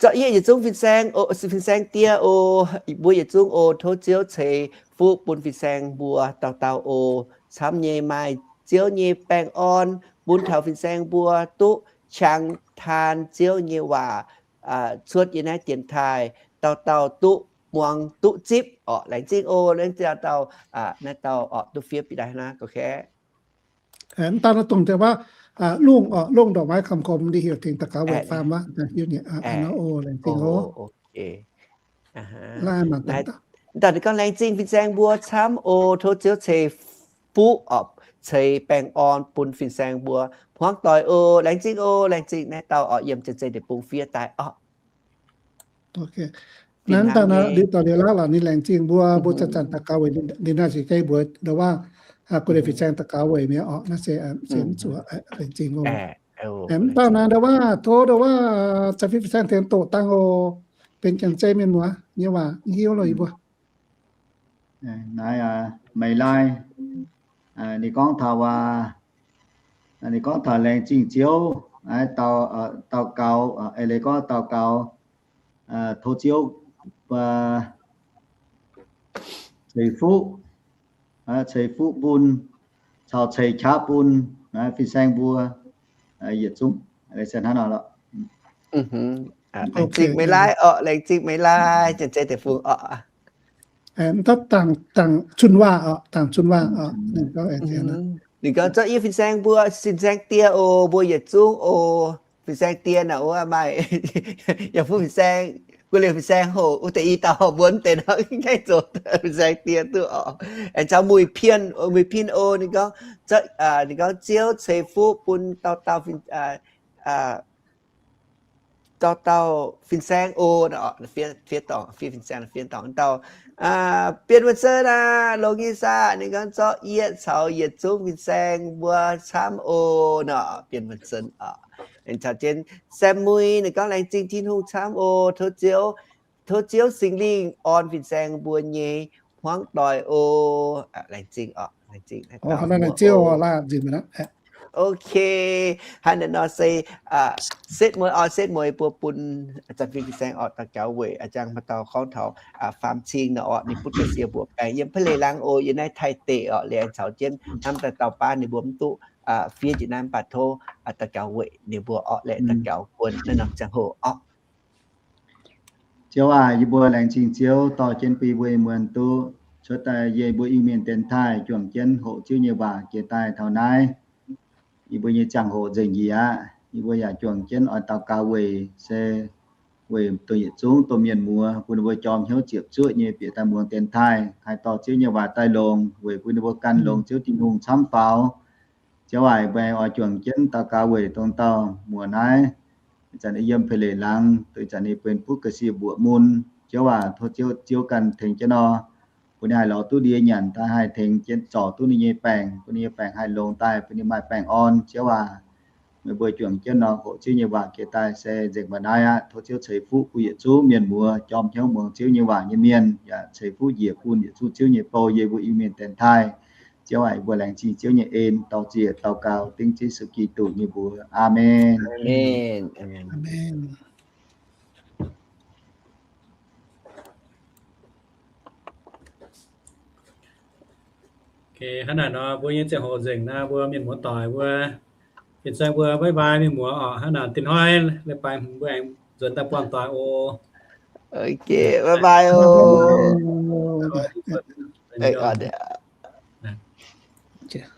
zorqv yie yietc zungv fin-saeng, fin-saeng die oc, mbuo yietc zungv oc, tov Ziouv ceix fuqv bun fin-saeng mbuo dauh dauh oc. Camv nyei maaih Ziouv nyei baengh orn bun taux fin-saeng mbuo duqv qangx taan Ziouv nyei waac cuotv yiem naaiv dienx taaih, dauh dauh duqv muangx duqv zipv orqc. Laengz zingh oc, laengz zingh dauh, naaiv dauh orqc duqv fiev bieqc daaih naaiv gorqv-kaeqv. Mv dauh naaiv dongh deix waac, lungh orqc, lungh ndorqc maaih kamx gormx ndie heuc tengx daux gaux weic faam waac, hiuv nyei, laengz zingh oc. Mv dauh ninh gorngv, laengz zingh fin-saeng mbuo camv oc, tov Ziouv ceix fuqv orqc, ceix baengh orn bun fin-saeng mbuo hmuangv doic oc. Laengz zingh oc, laengz zingh naaiv dauh orqc yiem Janx-Zei Deic-Bung fiev daaih orqc. Naaiv dauh naaiv liuz dorh liuz laav lorqc, ninh laengz zingh mbuo, mbuo zanc-zanc daux gaux weic ninh naaiv se gaengh mbuox ndau waac, guei fin-saeng daux gaux weic mi'aqv orqc. Naaiv se mv zuqc laengz zingh oc. Mv dauh naaiv ndau waac, tov ndau waac Zanc Fin fin-saeng tengx doqc dangh oc. Benx Janx-Zei mienh muoz nyei waac, mv hiuv loh yie mbuo. Naaiv Meix Lai, ninh gorngv taux, ninh gorngv taux laengz zingh Ziouv, daux gaux, eix leiz gorngv daux gaux, tov Ziouv ceix fuqv, ceix fuqv bun, caux ceix qaqv bun fin-saeng mbuo yietc zungv. Hnangv nor lorqc. Laengz zingh Meix Lai orqc, laengz zingh Meix Lai, Janx-Zei Deic-Bung orqc. Dangc, dangc cun waac orqc, dangc cun waac orqc. Ninh gorngv zorqv yie fin-saeng mbuo, fin-saeng die oc, mbuo yietc zungv oc. Fin-saeng die naaic wuov maaih yaac fuqv fin-saeng, guei liuz fin-saeng hoc wuov deix i dauh horpc mbuo mv deix nor, gaengh zoux fin-saeng die duqv orqc. Aengx caux Muic Pien, Muic Pien oc, ninh gorngv, ninh gorngv Ziouv ceix fuqv bun dauh dauh, dauh dauh fin-saeng oc. Fiev dorngc, fiev fin-saeng fiev dorngc dauh, Bienh Wuonh Cen aac, longx nyei saah? Ninh gorngv zorqv yie caux yietc zungv fin-saeng mbuo camv oc nor, Bienh Wuonh Cen oc. Caux jienv Saeng Mui, ninh gorngv laengz zingh Tin-Hungh camv oc, tov Ziouv, tov Ziouv Singx Lingh orn fin-saeng mbuo nyei hmuangv doic oc. Laengz zingh oc, laengz zingh. Ok, hnangv naaiv nor se setv mueiz oc, setv mueiz mbuo bun Zanc Fin fin-saeng orqc daux gaux weic a'jang maaih dauh gorngv taux Faam Cing nor orqc, ninh butv ga'sie mbuoqc baengc yiem Pa'leic Laangz oc, yiem naaiv Taiv deic orqc. Liuz aengx caux jienv hnamv daaih dauh baav ninh mbuo mv duqv fiev njiec naaiv mv baac tov daux gaux weic ninh mbuo orqc, laengz daux gaux guon naaiv norm ziangh hoc orqc. Ziouv aah, yie mbuo laengz zingh Ziouv dorh jienv bun mbuo ih muonz duqv cuotv daaih yiem mbuo Iu-Mienh dienx taaih juangc jienv hoqc Ziouv nyei waac jiex daaih taux naaiv. Yie mbuo nyei ziangh hoc nzengc njiec aqv. Yie mbuo yaac juangc jienv oix daux gaux weic se weic dongh yietc zungv domh mienh muoz, bun ninh mbuo jorm hnyouv ziepc zuoqv nyei bieqc daaih muangx dienx taaih, haih dorh Ziouv nyei waac daaih longx, weic bun ninh mbuo gan longx Ziouv Tin-Hungh camv faaux. Ziouv aac, mbuo oix juangc jienv daux gaux weic dongh dauh muoc naaiv, ih zanc yiem Pei Leic Laangz, duqv ih zanc ninh benx buv ga'sie mbuoqc mun. Ziouv aac, tov Ziouv, Ziouv ganh tengx jienv nor, bun ninh haih lorz duqv ndie nyanc daaih, haih tengx jienv zorc duqv ninh nyei baengc, bun ninh nyei baengc haih longx daaih, bun ninh maaih baengh orn. Ziouv aac, meih mbuo juangc jienv nor, hoqc Ziouv nyei waac jiex daaih se nzengc mbuo naaiv aqv. Tov Ziouv ceix fuqv bun yietc zungv mienh muoz jorm hnyouv muangx Ziouv nyei waac nyei mienh, yaac ceix fuqv njiec bun yietc zungv Ziouv nyei bou yiem mbuo Iu-Mienh dienx taaih. Ziouv aac, mbuo laengz zingh Ziouv nyei en, daux zieqc daux gaux dengv Yesu Giduc nyei mbuox. Aamen. Hnangv naaic nor, mbuo nyei ziangh hoc nzengc nor, mbuo mienh muoz doic mbuo, ih zanc mbuo bye bye mienh muoz oc. Hnangv naaic dinh hnoi leiz-baaix mbuo aengx nzuonx daaih buangh doic oc. Bye bye oc.